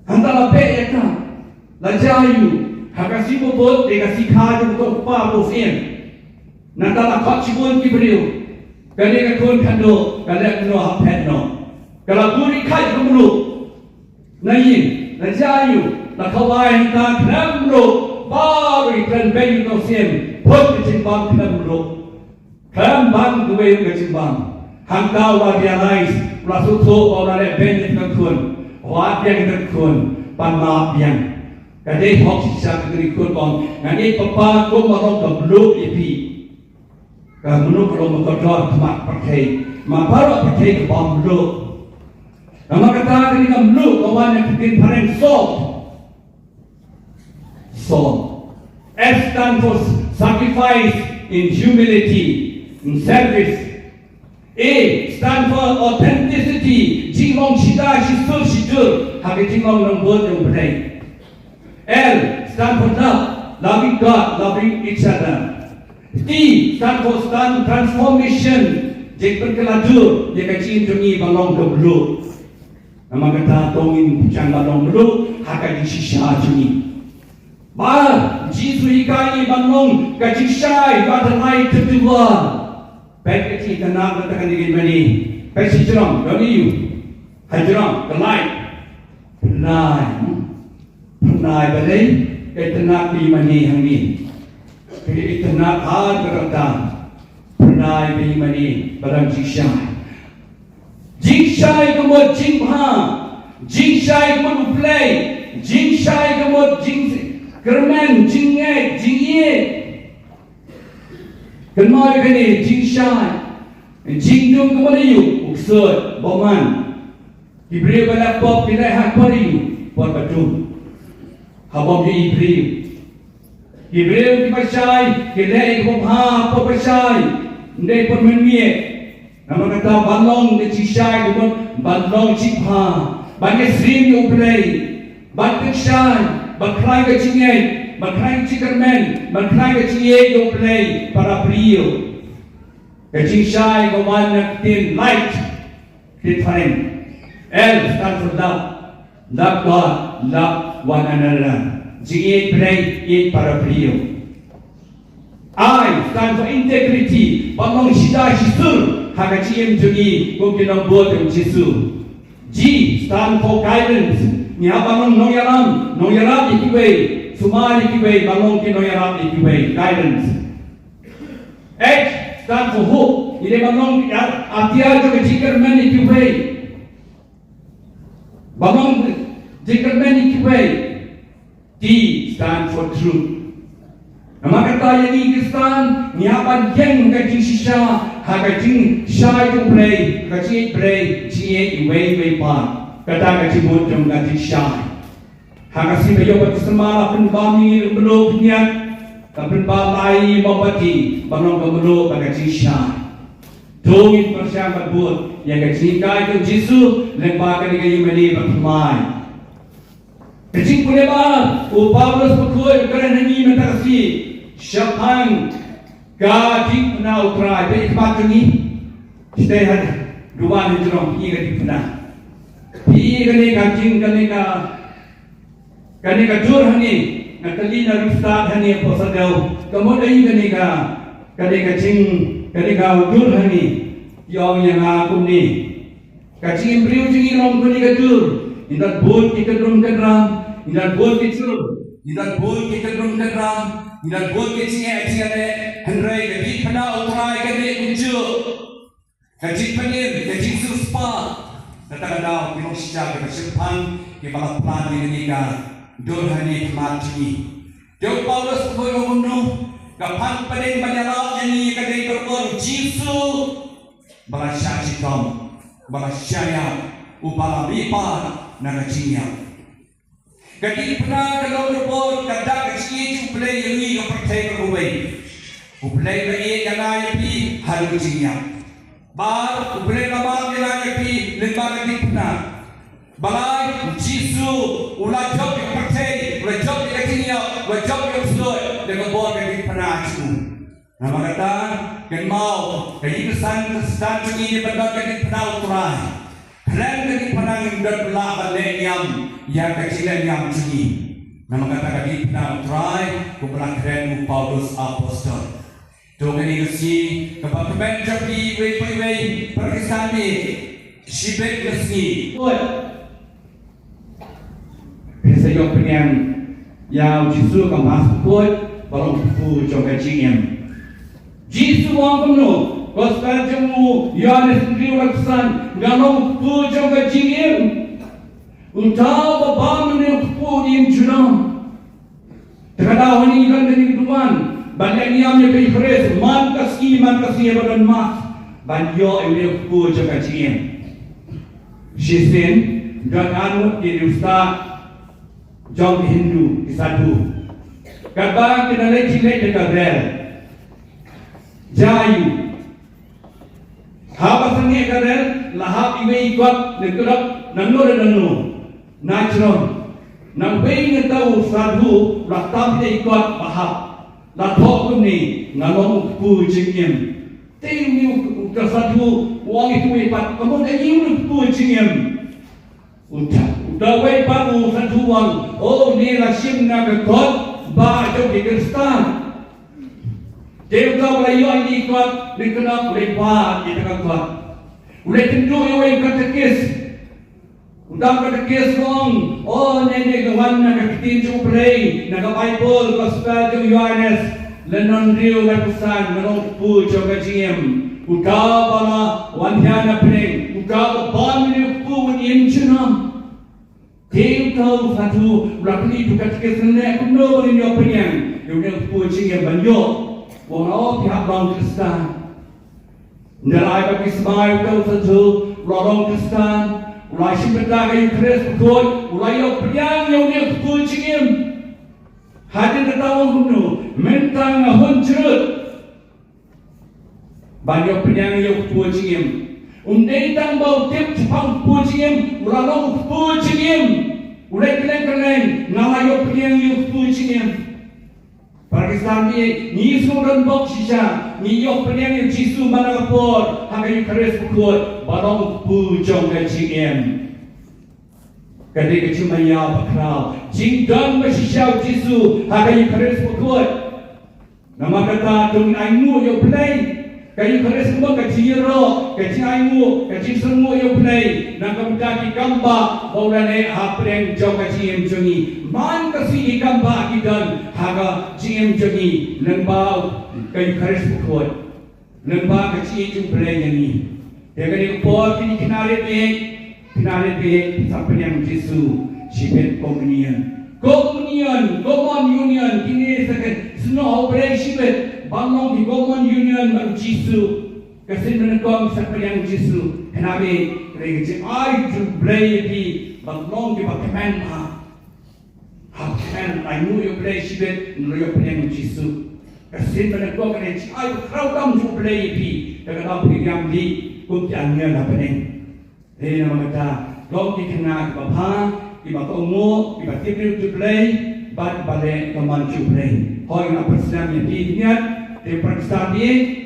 Hangta la beh ïa ka. La jia aïu? Ha ka sngi ba bud, te ka sngi kha jong uto u kpa uto u syiem. Nangta la khot shibun ki briew. Kane ka khun khatduh, ka leh kumno, ha phet noh. Ka la buh ri khat ïa ka mluh. Na ïing, la jia aïu? La khawai hangta khlem mluh. Baroh ki kren beiñ uto u syiem. Phut ka jingbam khlem mluh. Khlem bang kawei ka jingbam. Hangta u la realize, u la sngewthuh ba u la leh beiñ ïa ka khun. Wad ïa ka khun, ban map biang. Ka dei hok shisha ka ri khun ong, ngan ïeit papa kum ba long ka mluh ïa phi. Ka mluh ka long ka kordor khmat pyrthei. Ma baroh pyrthei ka bym mluh. Namar kata ka dei ka mluh ka wan na ka ktien phareng salt. Salt. S stand for sacrifice in humility, in service. A stand for authenticity, jinglong shida shisur shisur ha ka jinglong nongbud jong U Blei. L stand for love, loving God, loving each other. T stand for stand transformation, jingpynkylla dur ïa ka jingim jong ngi ban long ka mluh. Namar kata to ngin pynjah ban long mluh ha ka jingshisha jong ngi. Ba, Jisu u hikai ngi ban long ka jingshai ba don ha ka jingduwai. Peit ka jingïatanap kata ka dei ka ïing mane. Peit shi jrong, don aïu? Ha jrong, ka light. Pynai. Pynai balei? Ka ïatanap ka ïing mane hangne. Ka ïatanap ha ka rta. Pynai ka ïing mane ba don jingshai. Jingshai ka mut jingbha. Jingshai ka mut U Blei. Jingshai ka mut jingkyrmen, jingngeit, jingïeit. Kynmaw ïa kane, jingshai. Jingdum ka mut aïu? U ksuid, bymman. Ki briew ba leh pop ki leh ha por aïu? Por ba dum. Ha bym ïohi briew. Ki briew kiba shai ki leh ïa ka bymman ha por ba shai. Ym dei por mynmiet. Namar kata ban long ka jingshai ka mut ban long jingpha, ban ïasyriem ïa U Blei, ban pynshai, ban khlaiñ ka jingngeit, ban khlaiñ ka jingkyrmen, ban khlaiñ ka jingïeit ïa U Blei para briew. Ka jingshai ka wan na ka ktien light, ktien phareng. L stand for love. Love God, love one another. Jingïeit Blei, ïeit para briew. I stand for integrity. Ban long shida shisur ha ka jingim jong ngi kum ki nongbud jong U Jisu. G stand for guidance. Ngi hap ban long nongïalam, nongïarap ïa kiwei, sumar ïa kiwei, ban long ki nongïarap ïa kiwei. Guidance. H stand for hope. Ngi dei ban long ïa atiar jong ka jingkyrmen ïa kiwei. Ban long jingkyrmen ïa kiwei. T stand for truth. Namar kata ïa ngi Khristan ngi hap ban ïeng ka jingshisha ha ka jingshai jong U Blei, ka jingïeit Blei, jingïeit iwei iwei pat. Kata ka jingmut jong ka jingshai. Ha ka sngi ba ïoh baptisma la pynbam ïa ngi ka mluh pynïaid, la pynbam ïa ngi mombati ban long ka mluh bad ka jingshai. To ngin pyrshang ban bud ïa ka jinghikai jong U Jisu lyngba kane ka ïing mane bathymmai. Ka jingpule ba ar, u Paulus u kren ha ngi mynta ka sngi shaphang ka diengphna U Trai. Phi i khmat jong ngi. Sdei ha duwan ha jrong, phi i ka diengphna. Phi i kane ka jing, kane ka, kane ka dur hangne, nga kylli na riewstad hangne hapoh Sandew, ka mut aïu kane ka, kane ka jing, kane ka dur hangne. Ki ong ïa nga kumne. Ka jingim briew jong ngi long kane ka dur. Ngi dang bud ki kynrum kynram, ngi dang bud ki jur, ngi dang bud ki kynrum kynram, ngi dang bud ki jingeh jingeh, hynrei ka diengphna U Trai ka dei kumjuh. Ka jingpynim, ka jingsiewspah. Kata ka daw ki long shisha kiba shemphang, kiba la plan ïa kane ka dur hangne ha khmat jong ngi. Te u Paulus u ong kumno, ka phang pdeng ban ïalap ïa ngi ka dei barabor U Jisu. Ba la shah shitom, ba la shah ïap, uba la mihpat na ka jingïap. Ka diengphna ka long barabor ka dak ka jingïeit U Blei ïa ngi ka pyrthei baroh kawei. U Blei ba ïeit ïa nga ïa phi haduh jingïap. Ba U Blei ba map ïa nga ïa phi lyngba ka diengphna. Ba la U Jisu u la jop ïa ka pyrthei, u la jop ïa ka jingïap, u la jop ïa ka ksuid da ka bor ka diengphna jong u. Namar kata, kynmaw, ka ïing ka sem Khristan jong ngi ban don ka diengphna U Trai. Khlem ka diengphna ngim don lah ban leh niam ïa ka jingleh niam jong ngi. Namar kata ka diengphna U Trai, kumba la kren u Paulus Apostol. To kane ka sngi, kaba kmen jong phi iwei pa iwei, para Khristan, shibit ka sngi. Phi sa ïoh pynïeng ïa U Jisu kum u Master Coach, ba long u kpu jong ka jingim. Jisu u ong kumno, Gospel jong u Ïoannis hynriew dkhot san, nga long u kpu jong ka jingim. Uta uba bam ïa une u kpu un im junom. Te ka daw hangne ngi don kane ka duwan ban leh niam ïa ka Eucharist man ka sngi man ka sngi, ba don Mass, ban ïoh ïa une u kpu jong ka jingim. Shisien don arngut ki riewstad jong ki Hindu, ki sadhu, katba ki la leit jingleit da ka rel. Jia aiu? Haba sangeh ka rel, la hap iwei i kot, ne kdap nangno re nangno na jrong. Nangwei na uta u sadhu la tam ïa i kot ba hap, la thoh kumne, nga long u kpu jingim. Te une u, u, uta u sadhu u ong ïa uwei pat, ka mut aïu une u kpu jingim? Uta, uta uwei pat u sadhu u ong, o, une la shim na ka kot bah jong ki Khristan. Te uta u la ïoh ïa i kot, ne kdap u la wad ïa ka kot. U la kynduh ïa uwei u katekis. Uta u katekis u ong, o, ne ne ka wan na ka ktien jong U Blei, na ka Baibl, Gospel jong u Ïoannis, lynnong hynriew dkhot san, nga long u kpu jong ka jingim. Uta uba la wan hiar na pdeng, uta uba bam ïa une u kpu un im junom. Te uta u sadhu u la kylli uta u katekis, lane kumno ba ngin ïoh pynïeng ïa une u kpu jingim ban ïoh? U ong, o, phi hap long Khristan. Ynda la ai baptisma ïa uta u sadhu, u la long Khristan, u la shim bynta ka Eucharist bakhuid, u la ïoh pynïeng ïa une u kpu jingim. Hadien kata u ong kumno, mynta nga hun jrut. Ban ïoh pdiang ïa u kpu jingim. Um dei tang ba u tip shaphang u kpu jingim, u la long u kpu jingim. U leit kylleng kylleng, nga la ïoh pdiang ïa u kpu jingim. Para Khristan, ngi, ngi sngewdon bok shisha, ngi ïoh pdiang ïa u Jisu man la ka por, ha ka Eukharist bakhuid, ba long u kpu jong ka jingim. Ka dei ka jingmaïa bakhraw, jingdon ba shisha u Jisu, ha ka Eukharist bakhuid. Namar kata to ngin ainguh ïa U Blei. Ka Eukharist kumba ka jingïaroh, ka jingainguh, ka jingsngewnguh ïa U Blei. Na ka bynta ki kambah ba u la leh hapdeng jong ka jingim jong ngi. Man ka sngi ki kambah ki don ha ka jingim jong ngi. Lyngba ka Eukharist bakhuid. Lyngba ka jingïeit jong U Blei ïa ngi. Te kane ka por kine ki khynnah rit bieit, khynnah rit bieit, sa pdiang Jisu shibit communion. Communion, common union, kine sa ka snoh ha U Blei shibit, ban long ki common union bad Jisu. Ka sien ba nyngkong sa pdiang Jisu, khynnah bieit, ka dei ka jingai jong U Blei ïa phi, ban long kiba kmen ha. Hap kmen, ainguh ïa U Blei shibit, ngin ïoh pdiang Jisu. Ka sien ba nyngkong ka dei jingai bakhraw tam jong U Blei ïa phi, da kata phi ngam dih kum ki angel hapdeng. Dei namar kata, long ki khynnah kiba bha, kiba kohnguh, kiba tip ïa U Blei, bad ba leh ka mon U Blei. Hooid, nga pyrshang ïa phi, phi ngiat, te pyrshang ïa phi.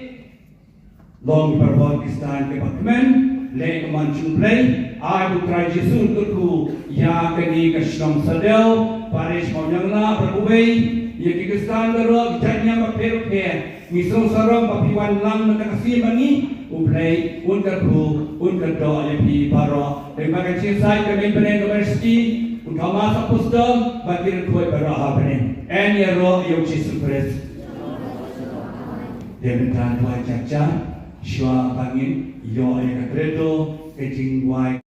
Long ki para bangeit Khristan kiba kmen, leh ka mon U Blei, ai ba U Trai Jisu un kyrkhu ïa kane ka shnong Sadew, parish Mawïangla, para kawei, ïa ki Khristan baroh, ki jait niam bapher bapher, ngi sngew sarong ba phi wan lang na ka sien ba ngi, U Blei un kyrkhu, un kyrdoh ïa phi baroh. Te ba ka jingïasaid ka mei bneng ka Maria Theisotti, u Thomas Apostol, bad ki riewkhuid baroh ha bneng. Yn ïaroh ïa U Jisu Khrist. Te mynta duwai jajah, shuwa ba ngin ïoh ïa ka Credo, ka jingduwai.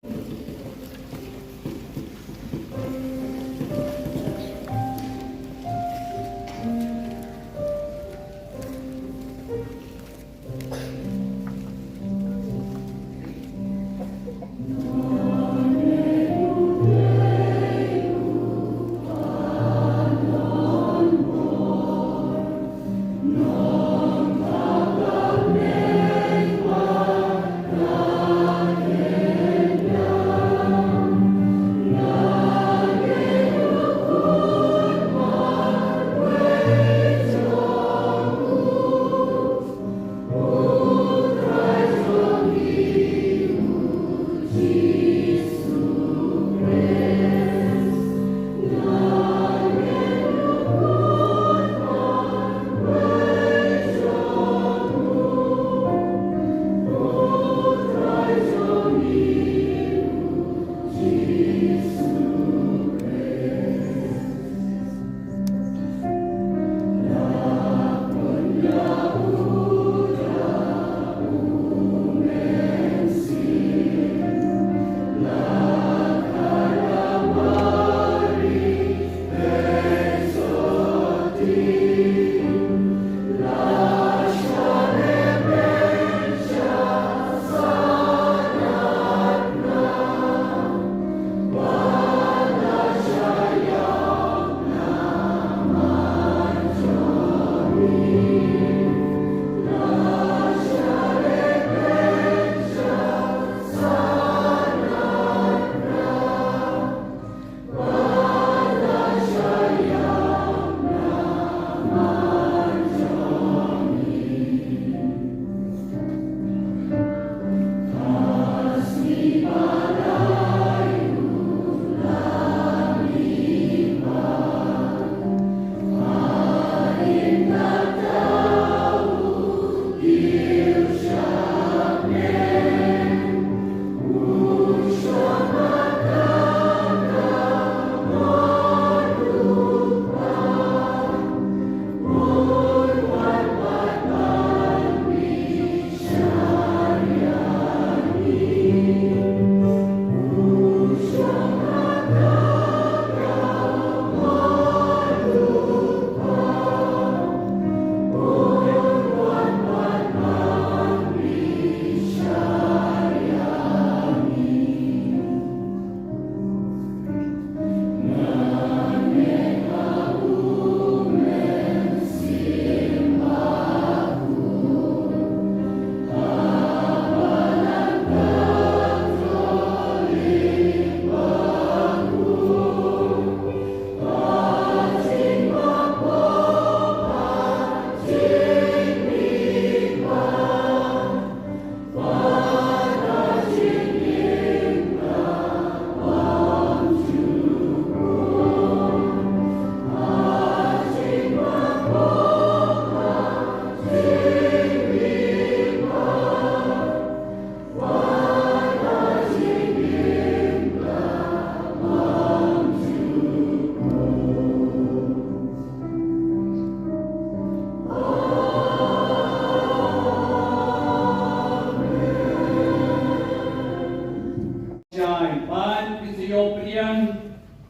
Shai, ban pynshai ïoh pdiang,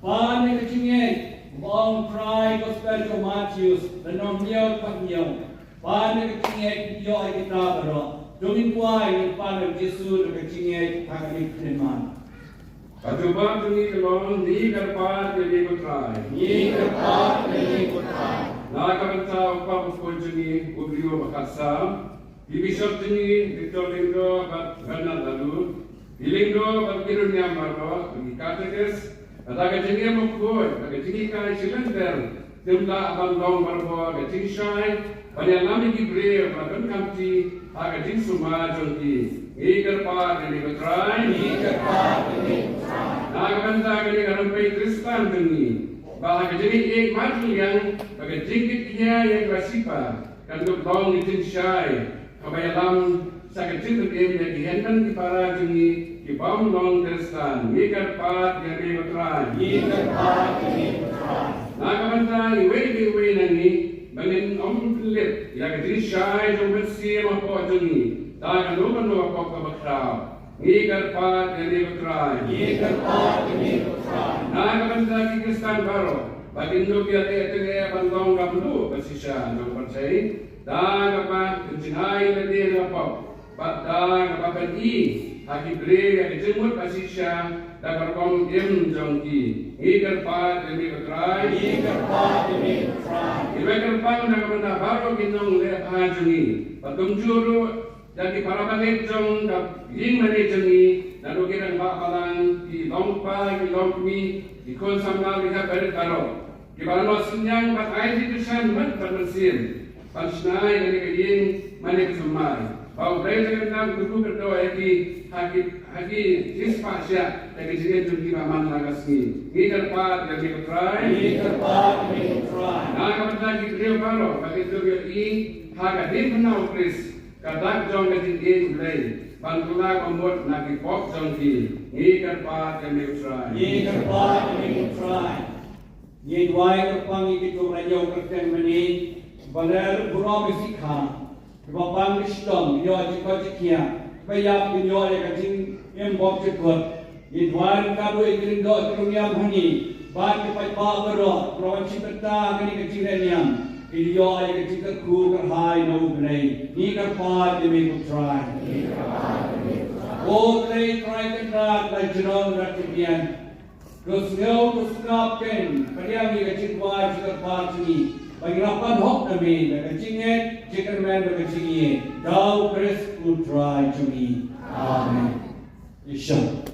ban ïa ka jingngeit, ba ong Trai, gospel jong Mathaios, lynnong hynñiew dkhot hynñiew. Ban ïa ka jingngeit, ïoh ïa kita baroh. To ngin duwai, ngin pan ïa u Jisu da ka jingngeit, ha kane ka khyllipmat. Ka jubab jong ngi ka long, ngi kyrpad ïa me ko Trai. Ngi kyrpad ïa me ko Trai. Na ka bynta u Kpa u Khun jong ngi, u briew ba khatsan, ki bishop jong ngi, Victor Lyngdoh bad Bernard Laloo, ki Lyngdoh bad ki riewniam baroh, ki katekis, lada ka jingim bakhuid, ka jinghikai shi lynter, kim lah ban long barabor ka jingshai ban ïalam ïa ki briew ba pynkhamti ha ka jingsumar jong ki. Ngi kyrpad ïa me ko Trai. Ngi kyrpad ïa me ko Trai. Na ka bynta kane ka rympei Khristan jong ngi, ba ha ka jingïeit markhliang, ba ka jingkit khia ïa ka shipa kan dup long ka jingshai kaba ïalam sha ka jingpynim ïa ki hynmen ki para jong ngi ki bym long Khristan. Ngi kyrpad ïa me ko Trai. Ngi kyrpad ïa me ko Trai. Na ka bynta iwei pa iwei na ngi, ba ngin ym pynlip ïa ka jingshai jong u Mynsiem hapoh jong ngi da kano kano ka pop kaba khraw. Ngi kyrpad ïa me ko Trai. Ngi kyrpad ïa me ko Trai. Na ka bynta ki Khristan baroh, ba kin dup ïaleh tyngeh ban long ka mluh bashisha jong u pyrthei, da kaba pynjngai ïa lade na ka pop, bad da kaba pyni ha ki briew ïa ka jingmut bashisha da ka rukom im jong ki. Ngi kyrpad ïa me ko Trai. Ngi kyrpad ïa me ko Trai. Ngi kyrpad na ka bynta baroh ki nongleh bha jong ngi, bad kumjuh ruh ïa ki para bangeit jong ka ïing mane jong ngi, naduh ki rangbah balang, ki longkpa, ki longkmie, ki khun samla, ki hep barit baroh, kiba la noh synñiang ban ai jingkyrshan met bad mynsiem ban shna ïa kane ka ïing mane ka thymmai. Ba U Blei Trai Kynrad un kyrkhu kyrdoh ïa ki ha ki, ha ki jingspah shiah ïa ka jingim jong ki ba man la ka sngi. Ngi kyrpad ïa me ko Trai. Ngi kyrpad ïa me ko Trai. Na ka bynta ki briew baroh ba ki dup ïohi ha ka diengphna U Khrist, ka dak jong ka jingïeit U Blei, ban kylla ka mut na ki pop jong ki. Ngi kyrpad ïa me ko Trai. Ngi kyrpad ïa me ko Trai. Ngi duwai kyrpang ïa kito kiba la ïoh kyrteng mynne, ba la burom ïa ka sikha, kiba pang ka shitom, ïoh jingkoit jingkhiah, kiba ïap kin ïoh ïa ka jingim bymjukut. Ngi duwai ryngkat ruh ïa ki lyngdoh ki riewniam ha ngi, bad ki paidbah baroh, kiba la wan shim bynta ha kane ka jingkren niam, kin ïoh ïa ka jingkyrkhu kyrhai na U Blei. Ngi kyrpad ïa me ko Trai. Ko Blei Trai Kynrad, la jrong Trai Kynrad. To sngew, to sngap kein, pdiang ïa ka jingduwai jingkyrpad jong ngi, ba ngin ïa pan hok na me da ka jingngeit, jingkyrmen bad ka jingïeit. Da U Khrist U Trai jong ngi. Amen. Ïa shong.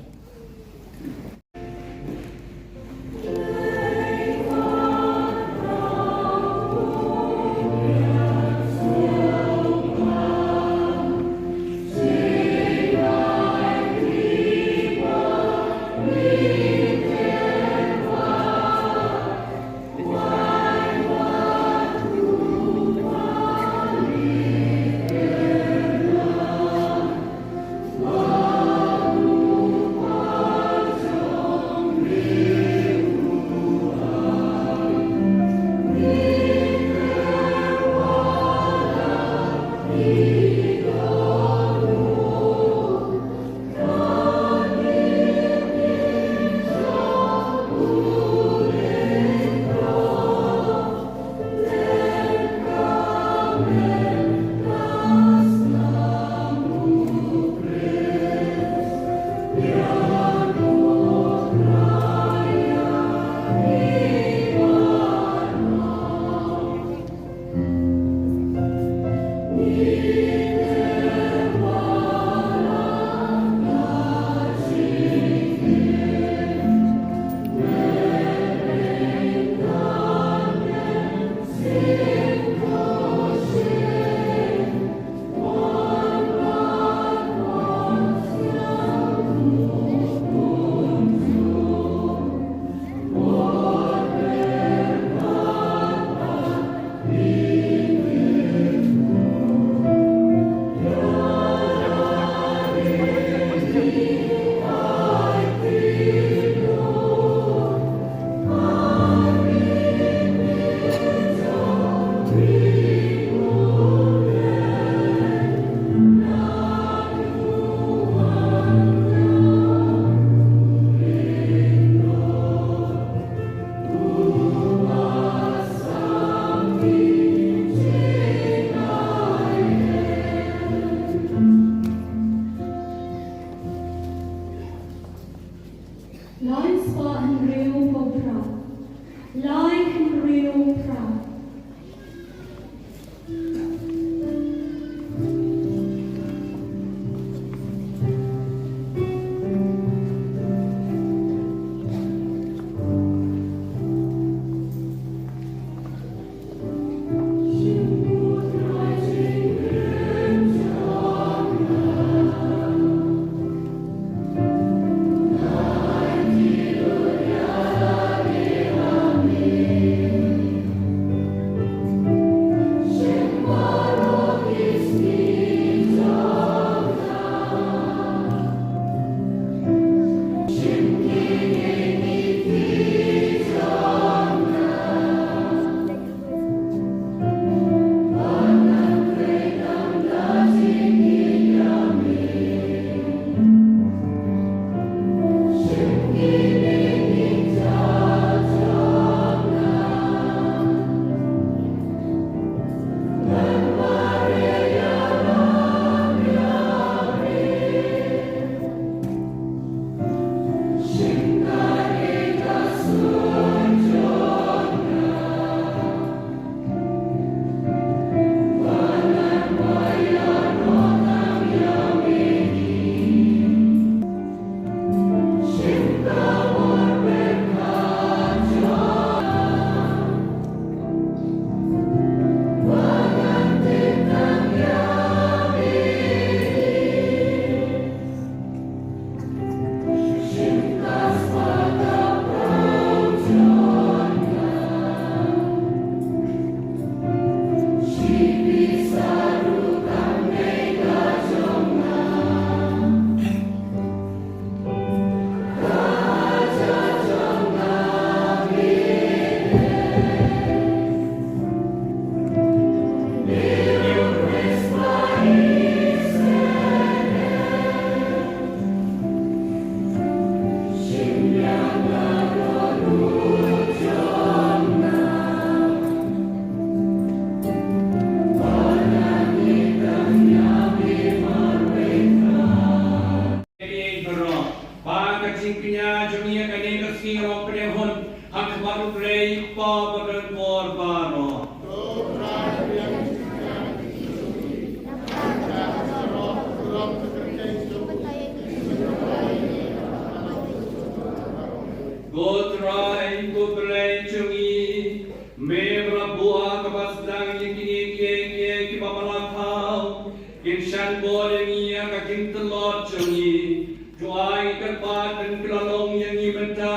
Lai spah hynriew phew phra. Lai hynriew phra. Ïa baroh, ba ka jingkñia jong ngi ha kane ka sngi ka long pynïaid hun ha khmat U Blei Kpa badonbor baroh. Ko Trai, ko Blei jong ngi, me ba la buh ha kaba sdang ïa kine kiei kiei kiba me la thaw, kin shah bor ïa ngi ha ka jingtlot jong ngi. To ai kyrpad ban kyllon ïa ngi mynta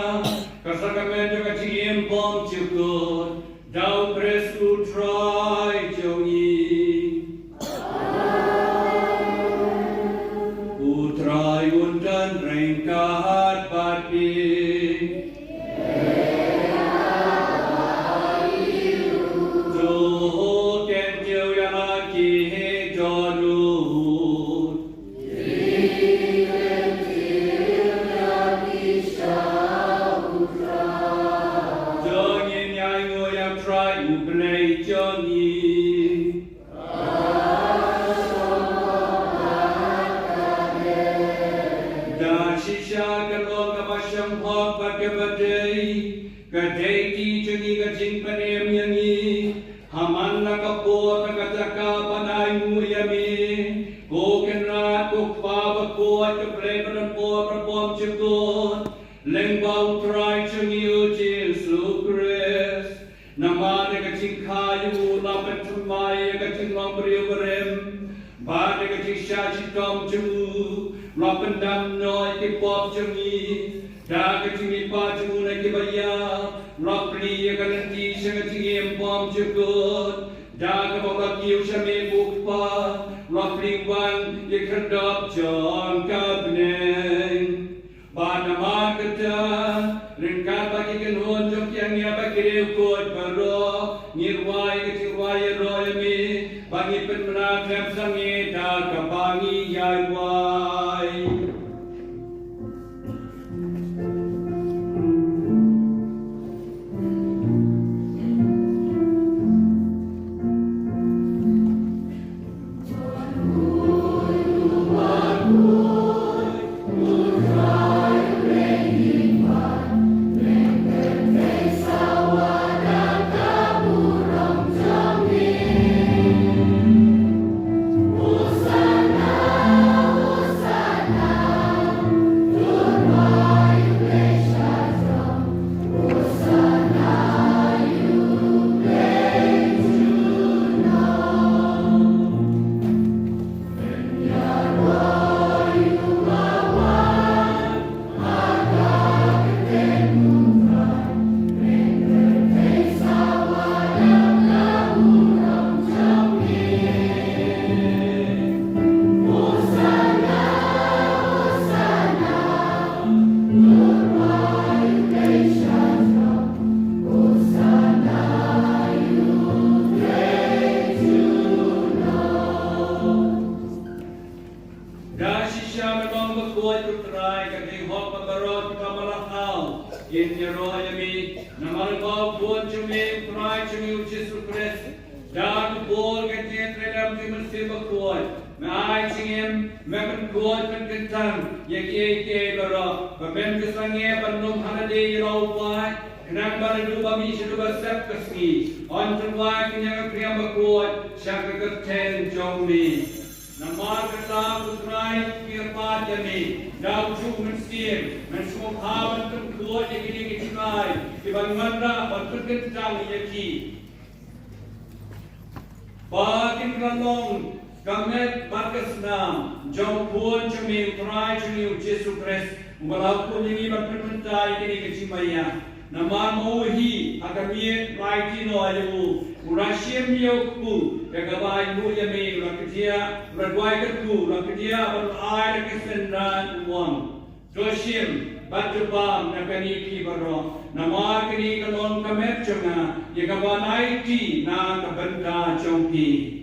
ka sakramen jong ka jingim bymjukut, da U Khrist U Trai jong ngi. U Trai un don ryngkat bad phi. To kyntiew ïa la ki dohnud. To ngin ïainguh ïa U Trai U Blei jong ngi. Da shisha ka long kaba shemphang bad kaba dei, ka dei ka jong ngi ka jingpynim ïa ngi. Ha man la ka por, ha kata ka por ban ainguh ïa me, ko Kynrad, ko Kpa bakhuid, ko Blei badonbor bymjukut. Lyngba U Trai jong ngi U Jisu Khrist. Namar da ka jingkha jong u la pynthymmai ïa ka jinglong briew barim, bad da ka jingshah shitom jong u la pyndam noh ïa ki pop jong ngi. Da ka jingmihpat jong u na kiba ïap la plie ïa ka lynti sha ka jingim bymjukut. Da kaba u la kiew sha me ko Kpa la plie wan ïa ka khyrdop jong ka bneng. Bad namar kata, ryngkat bad ki kynhun jong ki angnud bad ki riewkhuid baroh, ngi rwai ka jingrwai ïaroh ïa me, ba ngin pynbna khlem sangeh da kaba ngi ïaid rwai. Ngin ïaroh ïa me, namar ba u Khun jong me, u Trai jong ngi u Jisu Khrist, da ka bor ka jingïatreilang jong u Mynsiem Bakhuid, me ai jingim, me pynkhuid pynkyntang ïa kiei kiei baroh, ba men ka sangeh ban ym hana dei ïa la u paid, khnang ba naduh ba mih shaduh ba sep ka sngi, yn tyrwa ïa ka khriam bakhuid sha ka kyrteng jong me. Namar kata ko Trai, ngi kyrpad ïa me, da u Mynsiem, men sngewbha ban pynkhuid ïa kine ki jingrai, ki ban wanrah ban pynkyntang ïa ki, ba kin kylla long ka met bad ka snam jong u Khun jong me, u Trai jong ngi u Jisu Khrist, uba la hukum ïa ngi ban pynmynta ïa kine ki jingmaïa. Namar ma u hi ha ka miet, la aiti noh ïa u, u la shim ïa u kpu, da kaba ainguh ïa me u la kdiah, u la duwai kyrkhu, u la kdiah bad u la ai da ka synran, u ong: To shim bad to bam na kane phi baroh, namar kane ka long ka met jong nga, ïa kaba ngan aiti na ka bynta jong phi.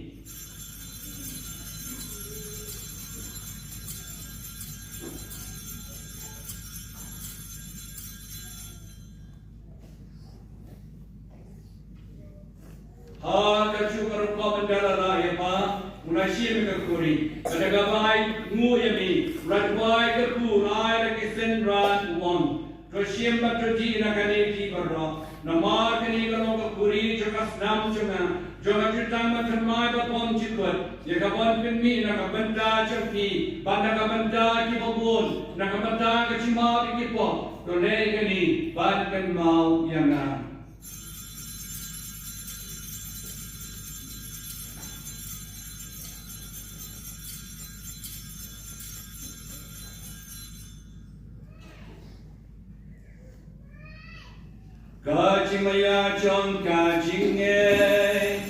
Ha kajuh ka rukom ynda la rah ïa u, u la shim ïa ka khuri, bad da kaba ainguh ïa me, u la duwai kyrkhu, u la ai da ka synran, u ong: To shim bad to dih na kane phi baroh, namar kane ka long ka khuri jong ka snam jong nga, jong ka jutang bad thymmai bad bymjukut, ïa kaban pynmih na ka bynta jong phi bad na ka bynta kiba bun, na ka bynta ka jingmap ïa ki pop. To leh kane ban kynmaw ïa nga. Ka jingmaïa jong ka jingngeit.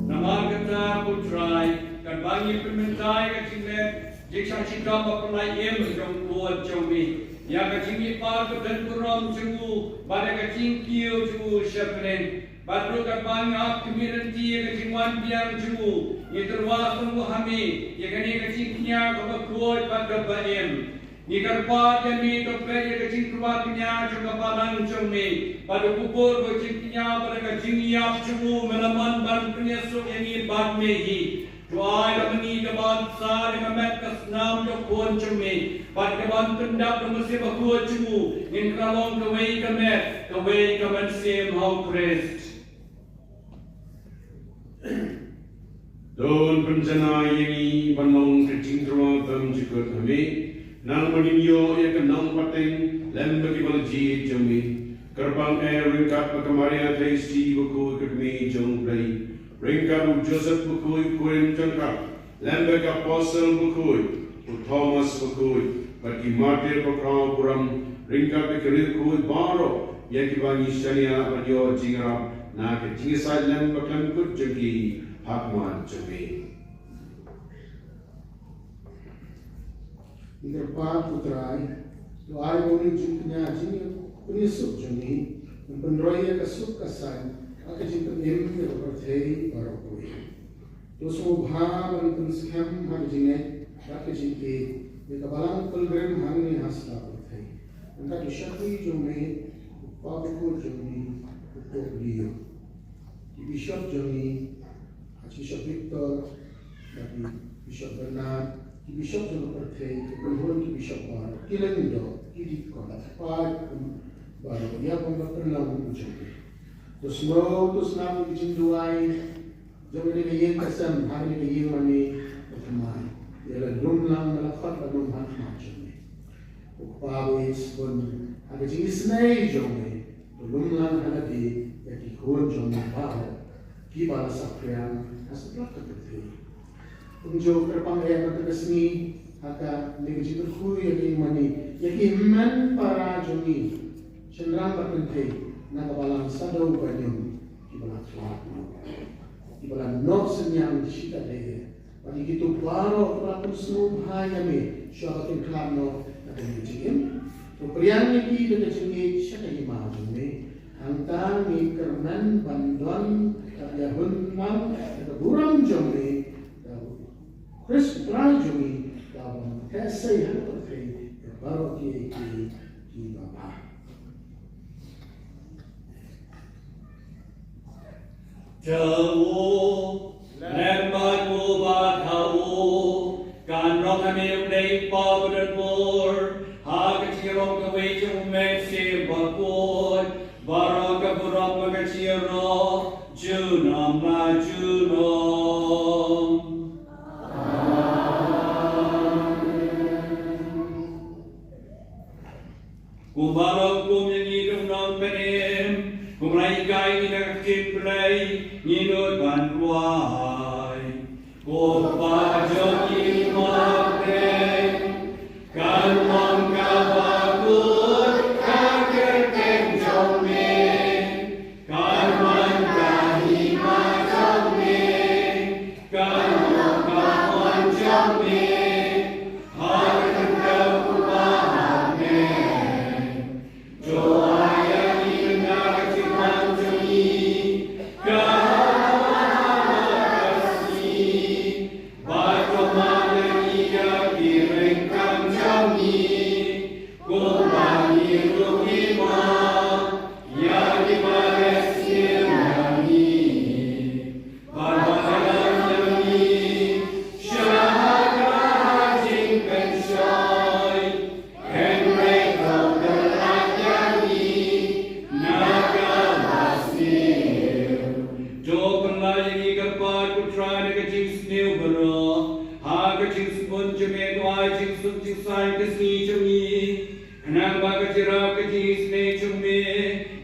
Namar kata, ko Trai, katba ngi pynmynta ïa ka jingmut, jingshah shitom bapynlait im jong u Khun jong me, ïa ka jingmihpat badonburom jong u, bad ïa ka jingkiew jong u sha bneng, bad ruh katba ngi ap khmih lynti ïa ka jingwan biang jong u, ngi tyrwa sngewbha ha me ïa kane ka jingkñia kaba khuid bad kaba im. Ngi kyrpad ïa me, to peit ïa ka jingtyrwa kñia jong ka balang jong me, bad u kubur ka jingkñia, bad ka jingïap jong u, me la mon ban pynïasuk ïa ngi bad me hi. To ai da ma ngi kaban sah ïa ka met ka snam jong u Khun jong me, bad kaban pyndap da u Mynsiem Bakhuid jong u, ngin kylla long kawei ka met, kawei ka mynsiem ha u Khrist. To pynjanai ïa ngi ban long ka jingtyrwa bymjukut ha me, nang ba ngin ïoh ïa ka nongpateng lem bad kiba la jied jong me. Kyrpang eh ryngkat bad ka Maria Theisotti bakhuid ka kmie jong u Blei, ryngkat u Joseph bakhuid u khurim jong ka, lem bad ki apostol bakhuid, u Thomas bakhuid, bad ki martir bakhraw burom, ryngkat bad ki riewkhuid baroh, ïa kiba ngi shaniah ban ïoh jingïarap na ka jingïasaid lem bakhlem kut jong ki ha khmat jong me. Ngi kyrpad, ko Trai, to ai ba une u jingkñia jingpynïasuk jong ngi un pynroi ïa ka suk ka saiñ bad ka jingpynim ïa ka pyrthei baroh kawei. To sngewbha ban pynskhem ha ka jingngeit bad ka jingïeit ïa ka balang pilgrim hangne ha sla pyrthei, ryngkat u shakri jong me, u Kpa Bakhuid jong me, u Pope Leo, ki bishop jong ngi, Archbishop Victor, bad u Bishop Bernard, ki bishop jong ka pyrthei, ki kynhun ki bishop baroh, ki lyngdoh, ki deacon, ki paid baroh, ïa ka pynlong jong me. To sngewthuh snap ïa ka jingduwai jong kane ka ïing ka sem, ha kane ka ïing mane ka thymmai. Ïa la lum lang, la khot, la lum ha khmat jong me. Ko Kpa ba ïeit sbun, ha ka jingisynei jong me, to lum lang ha lade ïa ki khun jong me baroh. kiba la saphriang ha satlak ka pyrthei. Kumjuh kyrpang eh ha kane ka sngi ha kane ka jingkyrkhu ïa ki mane ïa ki hynmen para jong ngi shynrang bad kynthei na ka balang Shadow Banium kiba la khlad noh, kiba la noh synñiang shi katdei. Bad ïa kito baroh kiba la pynsngewbha ïa me shuwa ba kin khlad noh na kane ka jingim. To pdiang ïa ki da ka jingïeit sha ka hima jong me. Hangta ngi kyrmen ban don bad ïa hun lang da ka burom jong me, da u Khrist u Trai jong ngi, da ban theh sei ha ka pyrthei ïa baroh kiei kiei kiba bha. Te u lem bad u bad ha u, kan long ha me U Blei Kpa badonbor, ha ka jingïarap kawei jong U Mynsiem Bakhuid, baroh ka burom bad ka jingïaroh junom la junom. Kumba long kum ïa ngi u nongpynim, kumba la hikai ïa ngi da ka ktien Blei, ngin nud ban duwai. Ko Pa jong ngi ba ha bneng, kan long kaba kut ka kyrteng jong me. Kan wan ka hima jong me, kan long ka mon jong me, ha ka kyrteng u Kpa ha bneng. To ai ïa ngi mynta ka jingman jong ngi, ka ha ka sngi. Bad to mad ïa ngi ïa ki ryngkang jong ngi, kumba ngi ruh ngi mad ïa kiba ïasngewsih ïa ngi. Bad wat ïalam ïa ngi sha ka jingpynshoi, hynrei to pynlait ïa ngi na kaba sniew. To pynlait ïa ngi kyrpad ko Trai na ka jingsniew baroh, ha ka jingsbun jong me, to ai jingsuk jingsaiñ ka sngi jong ngi. Khnang ba ka jingïarap ka jingisynei jong me,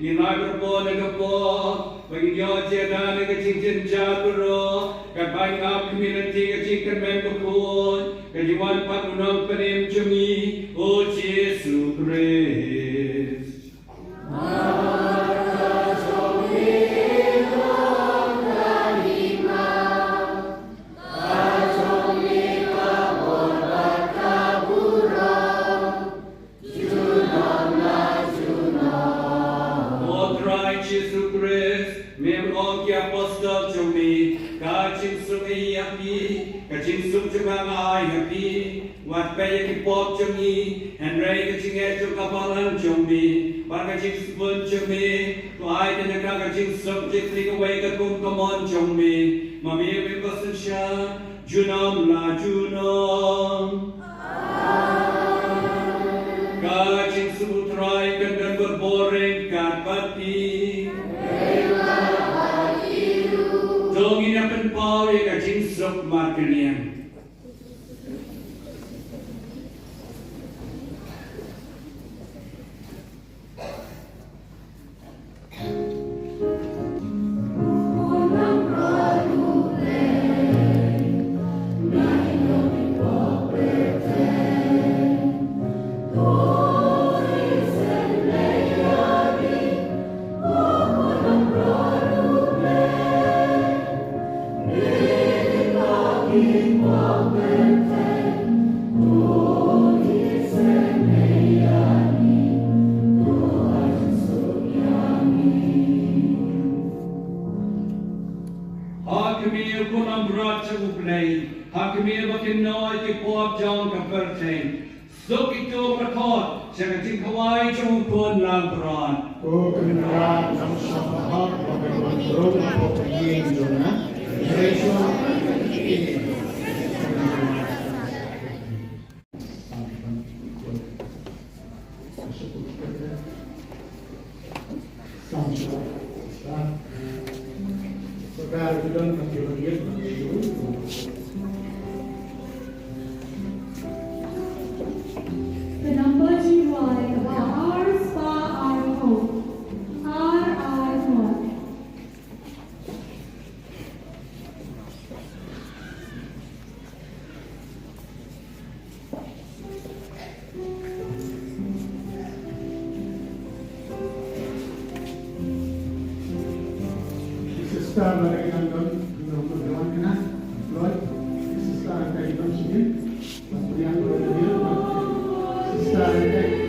ngin ïai bor na ka pop, ba ngin ïoh jingïada na ka jingjynjar baroh, katba ngin ap khmih lynti ka jingkyrmen bakhuid, ka jingwan pat u Nongpynim jong ngi, u Jisu Khrist. Junom la junom. Ko Trai Jisu Khrist, me ong ki apostol jong me, ka jingsuk ïa phi, ka jingsuk jong nga nga ai ha phi, wat peit ïa ki pop jong ngi, hynrei ka jingngeit jong ka balang jong me, bad ka jingsbun jong me, to ai kane ka jingsuk jingkyrkhu kawei katkum ka mon jong me, ma me me ba synshar junom la junom. Ka jingsuk u Trai kan don bor ryngkat bad phi. To ngin ïa pynpaw ïa ka jingsuk markylliang. Ha khmih, ko nongmrad jong U Blei, ha khmih ba kin noh ïa ki pop jong ka pyrthei. Suk ïa kito ba khot sha ka jingkhawai jong U Khun langbrot. Ko Kynrad nongshong hok, ba kan wan rung hapoh ka ïing jong nga. Hynrei shuwa Ka number jingduwai kaba ar spah ar phew. Ar ar phew. Sister Lorraine Langdon, nongpynïaid kane, Lord, Sister Lorraine Langdon, Sister Lorraine Langdon.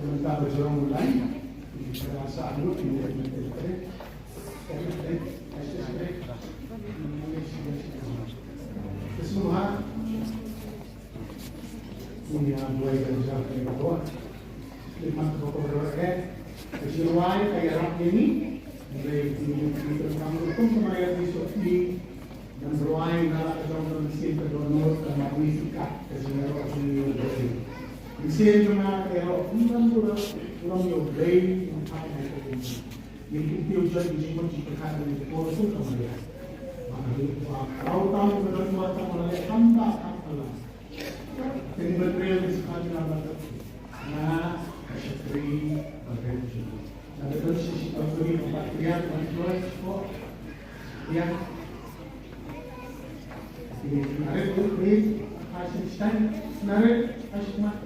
Mynta ba jrong u lai, ka sah lut, ka sah lut. Sngewbha. Ïa duwai ka jingkyrkhu. Khmat ka por eh. Ka jingrwai ka ïarap ïa ngi. Hynrei ngi kum ka Maria Theisotti, ngan rwai na la ka jong ka mynsiem ka dohnud, ka Maria Theisotti, ka jingïaroh jong ngi ïa U Blei. Mynsiem jong nga ka ïaroh ym don burom ïa U Blei, ym don burom ïa U Blei. Ngin kyntiew jot ki jingmut jingpyrkhat ha kane ka por kum ka Maria. Ba ka ri ba ka rau tam ka don, ba tam ka leh tam ba tam ka la. Teng ban rel ki sngewbha jong nga ban kyrkhu. Nga ka shakri ba ren jong. Nga ka don shi shi ba kuri ba ba kriat ba joi ko. Ya. Ini naret tu ni, ha shi stan, naret ha shi mat.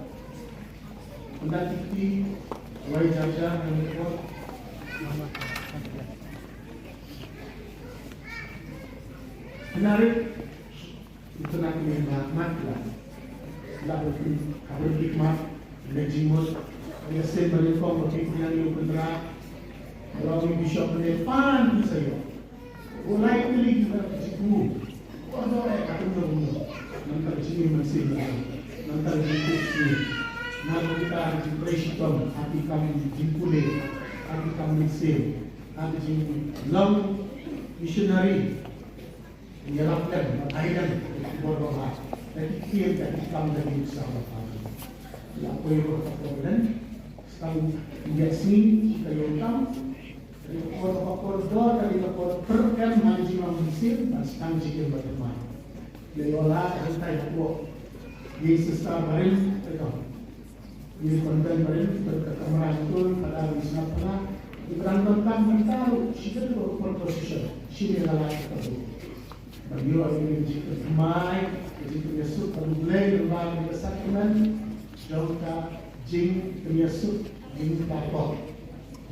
Ynda ki kti wai jar jar ha ni ko. Naret. Ito na kine na mat la. La berhenti, berhenti mat, na jingmut, na sen balik kong, berhenti yang yung kendera. Kalau ni bishop ni pan sayo. Ulai kili kita jiku. Waduh, eh, kata dia bunuh. Nanti jingin masih. Nanti jingkup sini. Nanti kita jingpresi tom, hati kami jingkule, hati kami mesin, hati jing long missionary. Ïarap lem, batai lem, bor ba ha. Da ki ktien, da ki kam, da ki nuksa ba ha. La poi bor ka por lem, stang ïa sngi, ki ka ïoh tam. Ka dei ka por ba ka por dor, ka dei ka por per em, ha ka jinglong mynsiem, ban stang jingim ba thymmai. Ïa ïoh la, ka dei ka por. Ïa sister Barim, ka dei ka Ngi konten barim, ka kamra ngi tun, pada ngi sngap pala. Ngi pynang donkam mynta ruh, shibit ruh por position. Shini la lait ka tu. Ba ïoh ngi jingkyrkhu mai, jingkyrkhu ïasuk ka Blei, lem bad ka sakramen jong ka jingkyrkhu ïasuk jingkyrkhu.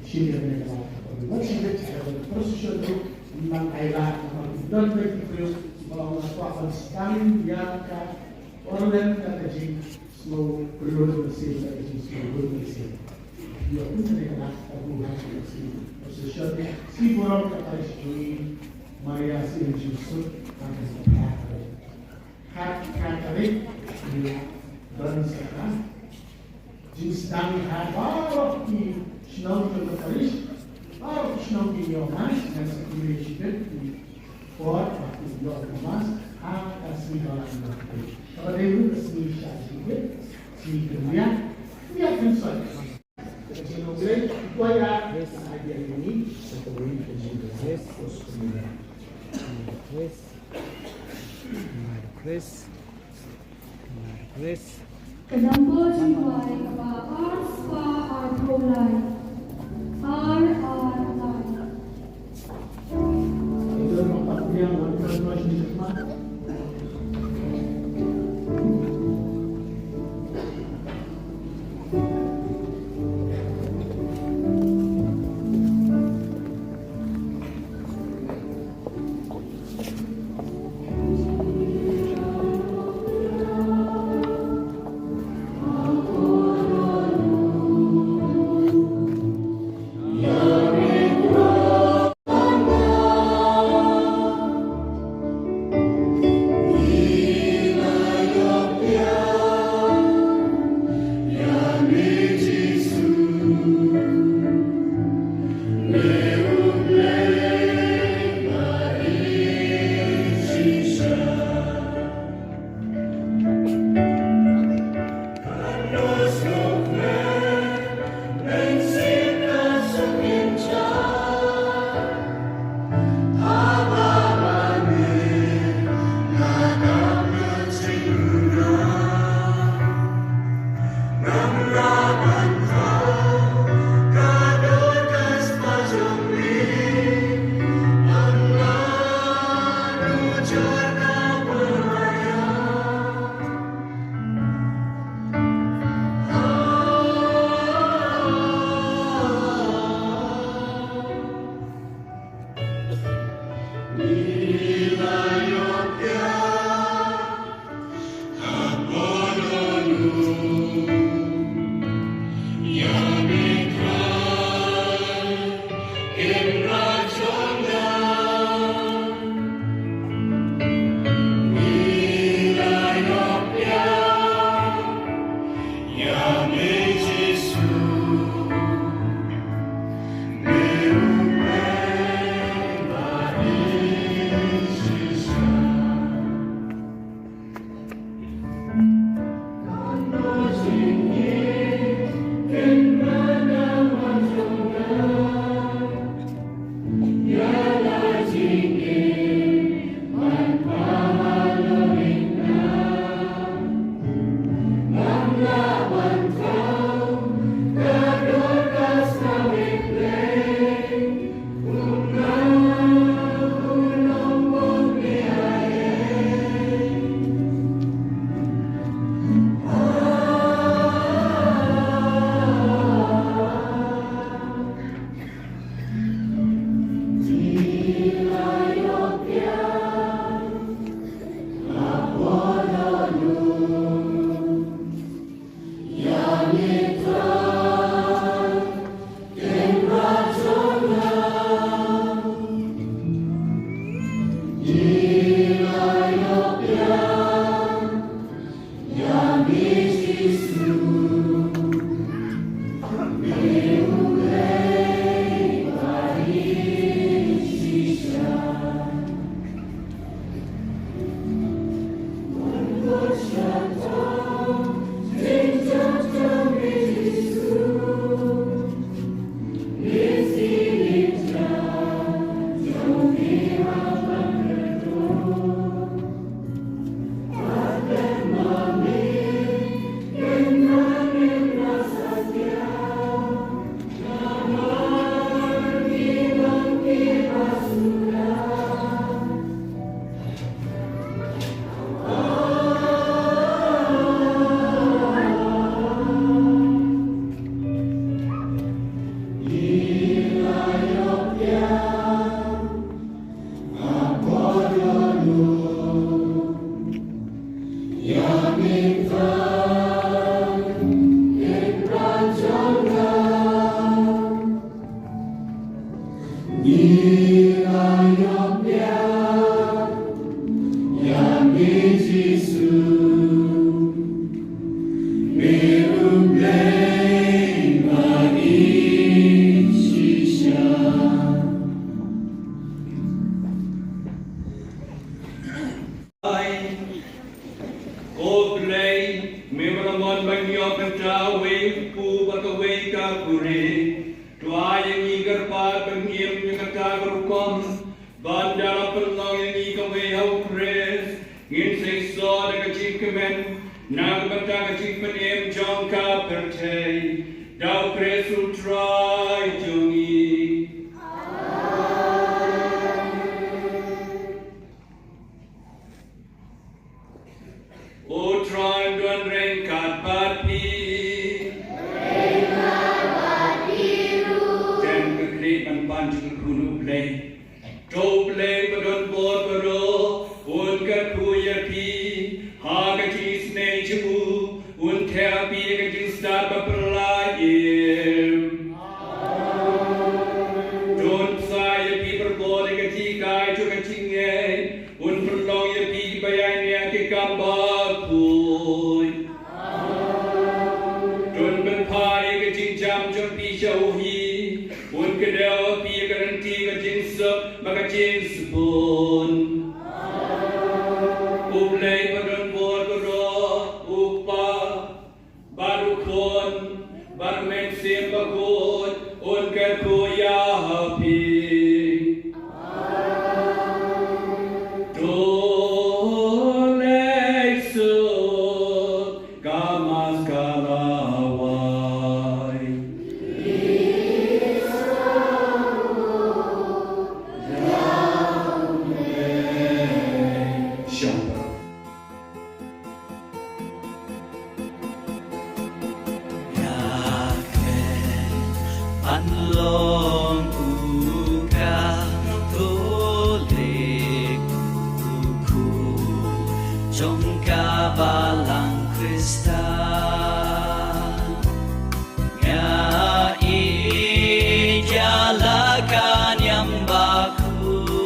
Shini la lait ka tu. Wat shibit ka position ruh, nang ai la, nang don ba ki briew, ba ong la kwah ban stang ïa ka orlen ka jing Slow, slow, slow, slow. Ïa, u sene ka dak, ka buhan, ka si, ka si shot, si burom ka parish jong ngi, Maria si en Joseph, ka ka sa ka. Ka ka ka ri, ïa, don sa ka. Jingsdang ha baroh ki shnong jong ka parish, baroh ki shnong ki ïoh ma, ngan sa ki ri shibit, Por ba ki ïoh ka mas ha ka sngi Balang Balang. Kaba dei ruh ka sngi sha sngi, sngi kynriah, kynriah kynsoi. Ka jingïoh Blei, ki kwai ïa ka idea ni, ka kawei ka jingïoh. Yes. Yes. Yes. Ka number jingkwai kaba ar spah arphew lai. Ar ar lai. Ban ïoh mynta uwei u kpu bad kawei ka kurim. To ai ïa ngi kyrpad ban ngim ïa kata ka rukom, ban da la pynlong ïa ngi kawei ha u Khrist, ngin sa ïasoh da ka jingkmen na ka bynta ka jingpynim jong ka pyrthei. Da u Khrist u Trai jong ngi. U Trai un don ryngkat bad phi. Dang ka khlieh ban pan jingkyrkhu na U Blei. To U Blei ba don bor baroh un kyrkhu ïa phi ha ka jingisynei jong u, un theh ha phi ïa ka jingstad ba pynlait im. To un pynshai ïa phi barabor da ka jinghikai jong ka jingngeit, un pynlong ïa phi kiba ïaineh ki kam bakhuid. To un pynphai ïa ka jingjam jong phi sha u hi, un kdew ha phi ïa ka rynti ka jingsuk bad ka jingsbun. U Blei ba don bor baroh, U Kpa, bad U Khun, bad U Mynsiem Bakhuid, un kyrkhu ïa phi. To leit suk ka Mass ka la wai. Shong. Nga kren ban long u Katholik, u khun jong ka Balang Khristan. Nga ïeit ïa la ka niam bakhuid,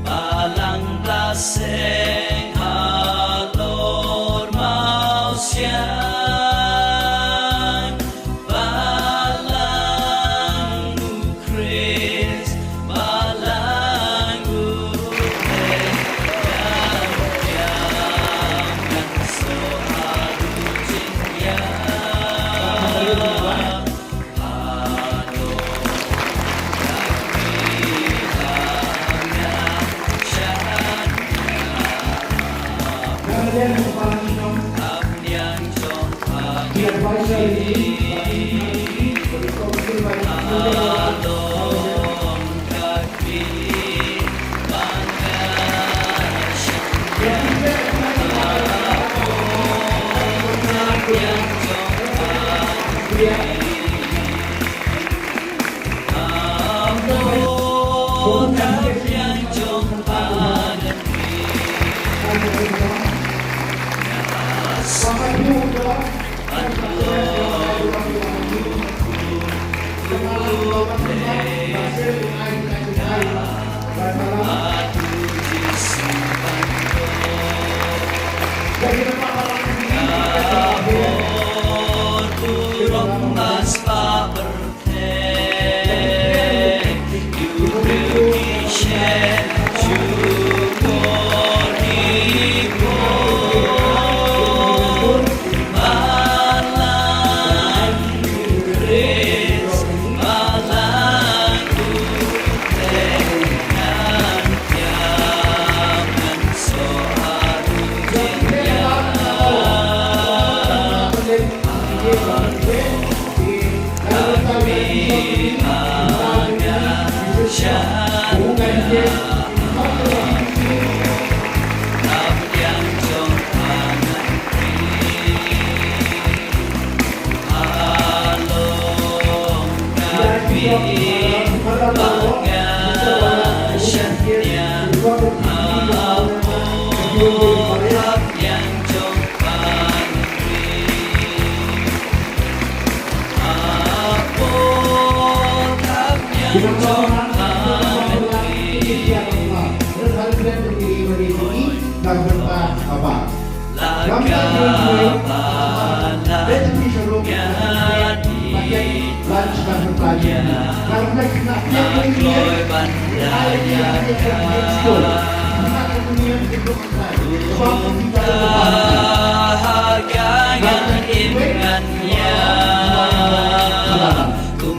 Balang Blessing halor Mawsiang, Balang u Khrist, Balang u Blei, ïa u ïa ngan soh ha u jingïa.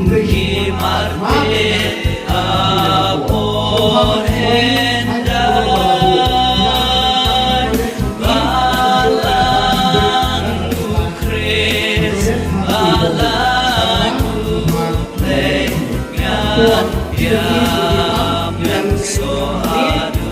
Ki marpe ha por hynda, ba lang u Khrist, ba lang u Blei, ngan ïa mynsiem haduh.